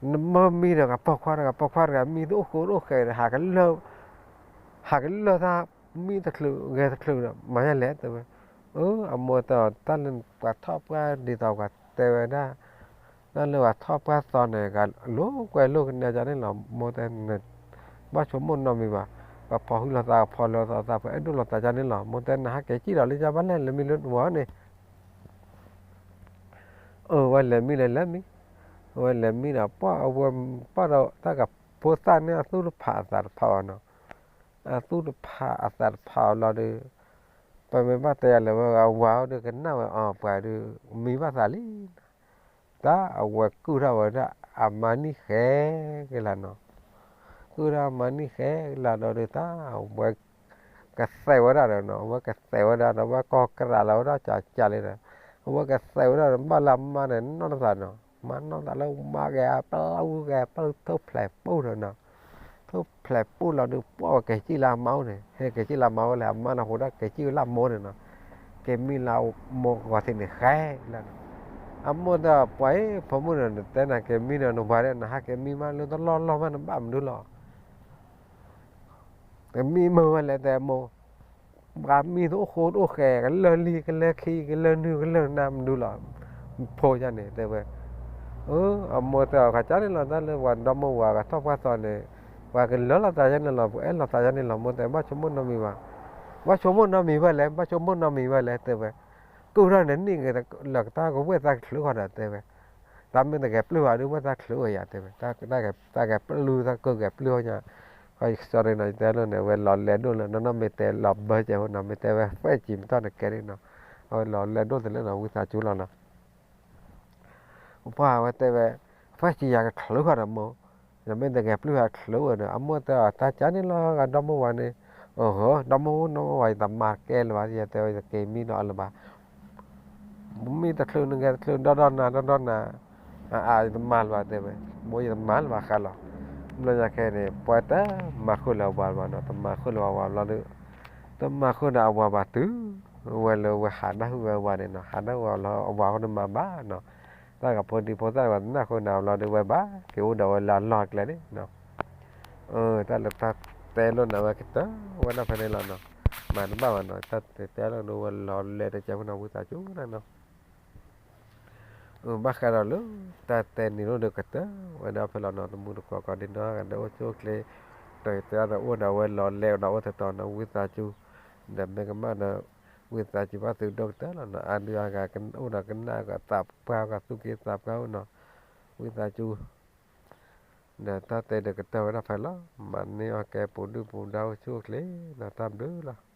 နမၢမံဒီးကပိာ်ခွါတဂၤ ပိာ်ခွါတဂၤ မံတအိၣ်ဃိတအိၣ်ဃဲးဒီး ဟးကလၢၢ်, ဟးကလၢၢ်တၢ်မံတချုးဂဲၤတချုးဒီး မၤယါလဲၣ်တဲဝဲ, အမိၢ်တဲအီၤ တၢ်လၢပှၤထီၣ်ပှၢ်ဒ်သိးပှၤတဲဝဲဒၣ်, တၢ်လၢပှၤထီၣ်ပှၢ်သီန့ၣ် ကလိာ်ကွဲလိာ်ကနဲကန့ၣ်လီၤ မိၢ်တဲ, ဘၣ်ဆိကမိၣ်နီတမံၤဘၣ်, ပှၤဖီၣ်ဟုလိာ်သး ဖီၣ်လိာ်သး ပှၤအဲၣ်ဒိၣ်လိာ်သးကန့ၣ်လီၤ မိၢ်တဲ နဟးက့ၤစံၣ်လီၤလၢညါဘၣ်လဲၣ် လဲၤမံလၢနဝၤန့ၣ် အဝဲလဲၤမံလဲၤလဲၤမံ, အဝဲလဲၤမံဒီး ပှၤအဝဲပာ်ဒီးတၢ်ကဖိသၣ်န့ၣ် အသူၣ်တဖးအသးတဖးအီၤနီၤ, အသူၣ်တဖးအသးတဖးအီၤလီၤဒီး, ပမ့ၢ်ဘၣ်တဲယၤလဲၤဝဲအဝၤအိၣ်ဒီးကနၣ်ဝဲအီၤ ပှၤဒုးမံဘၣ်သးလံနီၤ, တ တၢ်အဝဲကုၢ်ထီၣ်ဝဲဒၣ်အမါနံၣ်ဃဲကလးနီၤ, ကုၢ်ထီၣ်အမါနံၣ်ဃဲကလးဒီးဒုးတၢ်အဝဲ ကသဲးဝဲဒၣ်ဒီးနီၤ, အဝဲကသဲးဝဲဒၣ်ဒီး အဝဲကီၢ်ကရးလီၤဝဲဒၣ်ကကးလံဒီး အဝဲကသဲးဝဲဒၣ်ဒီး ဘၣ်လၢအမါန့ၣ် နီၢ်တသးနီၤ, မါနီၢ်သးလၢမါဂဲၤအပျုၢ်ဂဲၤအပျုၢ်ထိၣ်ဖျဲးပူၣ်ဒီးနီၤ, ထိၣ်ဖျဲးပူၣ်လီၤဒုး ပှၢ်ဝဲက့ၤစံၣ်လၢအမါအိၣ်န့ၣ်, ဟဲက့ၤစံၣ်လၢအမါအိၣ်လဲၣ်, အမါန့ၣ်ဟူးဒၣ်က့ၤစံၣ်ဝဲလၢအမိၢ်န့ၣ်နီၤ, က့ၤမံလၢအမိၢ်ဂီၤထံးန့ၣ်ဃဲလီၤနီၤ, အမိၢ်တဲ ပှၤအံၤ ဖိမုၣ်ဒီး နတဲနၤက့ၤမံဒီး နဝၤဒီး နဟးက့ၤမံမးလၢတလီၢ်လီၢ်မး နဘၣ်မနုၤလီၤ ကမံမုာ်ဝဲလဲၣ်တဲမိၢ်, ပှၤမံတအိၣ်ဃိတအိၣ်ဃဲ ကလၢာ်လံကလၢာ်ခံ ကလၢာ်နုာ်ကလၢာ်နါမနုၤလီၤ, ဖိယါန့ၣ်တဲဝဲ, အမိၢ်တဲအီၤ ကစၢ်န့ၣ်လီၤ တၢ်လၢပှၤဒီမါဝၤကထီၣ်ပှၢ်သီန့ၣ်, ပှၤကလၢာ်လိာ်သးယါန့ၣ်လီၤ ပှၤအဲၣ်လိာ်သးယါန့ၣ်လီၤ မိၢ်တဲ ဘၣ်ဆိကမိၣ်နီတမံၤဘၣ်, ဘၣ်ဆိကမိၣ်နီတမံၤဘၣ်လဲၣ် ဘၣ်ဆိကမိၣ်နီတမံၤဘၣ်လဲၣ်တဲဝဲ, ကုၢ်ထီၣ်န့ၣ်န့ၣ် လၢာ်ကတၢ်ကဝဲၢ်သးချုးဃီဒီးတဲဝဲ တၢ်မ့ၢ်တဂဲၤပျုၢ်ဘၣ်ဒုး ဝဲသးချုးဝဲယၤတဲဝဲ, တၢ်ဂဲၤပျုၢ်သးကဂဲၤပျုၢ်ညါ, ကီၢ်စ့ၢ်ကီးန့ၣ် ယတဲလိာ်န့ၣ် အဝဲလီၤလဲၤဒိၣ်လၢ နီၢ်နီၢ်မ့ၢ်တဲလီၤဘၢကဲးဖိနီၤ မ့ၢ်တဲဝဲ ဖဲကံၤမ့ၢ်ထီၣ်န့ၣ်ကဲဒ်နီၤ, အဝဲလီၤလဲၤဒိၣ်တလၢနီၤ ဝံသးစူၤလီၤနီၤ ပှၢ်ဝဲတဲဝဲ, ဖဲကံၤယၤကချုးဃီဒီးမိၢ်, ယမ့ၢ်တဂဲၤပျုၢ်ဟးချုးဝဲဒီး အမိၢ်တဲအီၤ တၢ်ကၢ်န့ၣ်လီၤ ဂၤဒီမါဝၤန့ၣ်, အဟၢ, ဒီမါဝၤ ဒီမါဝၤ ယတမၤကဲလၢၤဘၣ် ယတဲဝဲ ယက့ၤမံနီၤအလၢၤဘၣ် မ့ၢ်တချုးနဂဲၤတချုး ဒီဒီနၤ ဒီဒီနၤ, အအါ ယတမၤလၢၤဘၣ်တဲဝဲ, မိၢ်ယတမၤလၢၤဘၣ်ဃးလီၤ, ဘျီညါခဲအံၤန့ၣ် ပှၤတမၤဃုာ်လၢအဝၤလၢၤဘၣ်နီၤ တမၤဃုာ်လၢၤဘၣ်ဝၤဘျီဒီး, တမၤဃုာ်ဒီးအဝၤဘၣ်တုၤ, ဝဲလၢဝဲဟးနၢ်ဟူဝဲအဝၤန့ၣ်နီၤ ဟးနၢ်ဟူဝဲလၢအဝၤဃိန့ၣ်မၤဘၣ်နီၤ, တၢ်ကဖိဒံဖိသၣ်ဝဲတနၢ်ဃုာ်နၤဘျီဒီးဝဲဘၣ် က့ၤအိၣ်ဒီးဝဲလၢအလီၢ်အကျဲန့ၣ်နီၤ တၢ်လၢတၢ်တဲလိာ်နၤဝဲကတၢၢ်ဝဲဒၣ်ဖဲန့ၣ်လီၤနီၤ, မၤတဘၣ်ဘၣ်နီၤ တၢ်တဲတဲလိာ်ဒိဝဲလီၤလဲၤတကဲးဖိနီၤ ဝံသးစူၤနီၤ, ဘၣ်ဃးဒီးလၢ တၢ်တဲနံၤလိာ်ဒီးကတၢၢ်ဝဲဒၣ်ဖဲလီၤနီၤ တမူတကိးကိးဒ်နီၢ်ဂၤဒီးအိၣ်ဆူၣ်အိၣ်ချ့, ဒီးတဲဒီးအိၣ်ဒီးဝဲလီၤလဲၤဒီးအိၣ်တတီၤနီၤ ဝံသးစူၤ, ဒီးမ့ၢ်ကမၣ်ဒီး ဝံသးစူၤဘၣ်သုဒိၣ်ကတၢၢ်လီၤနီၤ အါဒုးအါဂၤအိၣ်ဒီးကနၣ်ကသးပှၢ်ကသူၣ်က့သးပှၢ်အိၣ်နီၤ, ဝံသးစူၤ ဒီးတၢ်တဲဒီးကတၢၢ်ဝဲဒၣ်ဖဲလီၤ, မၤန့ၢ်အီၤကဲပူၤဒုၣ်ပူၤဒါအိၣ်ဆူၣ်အိၣ်ချ့နီၤ တၢ်ဘျုးလီၤ.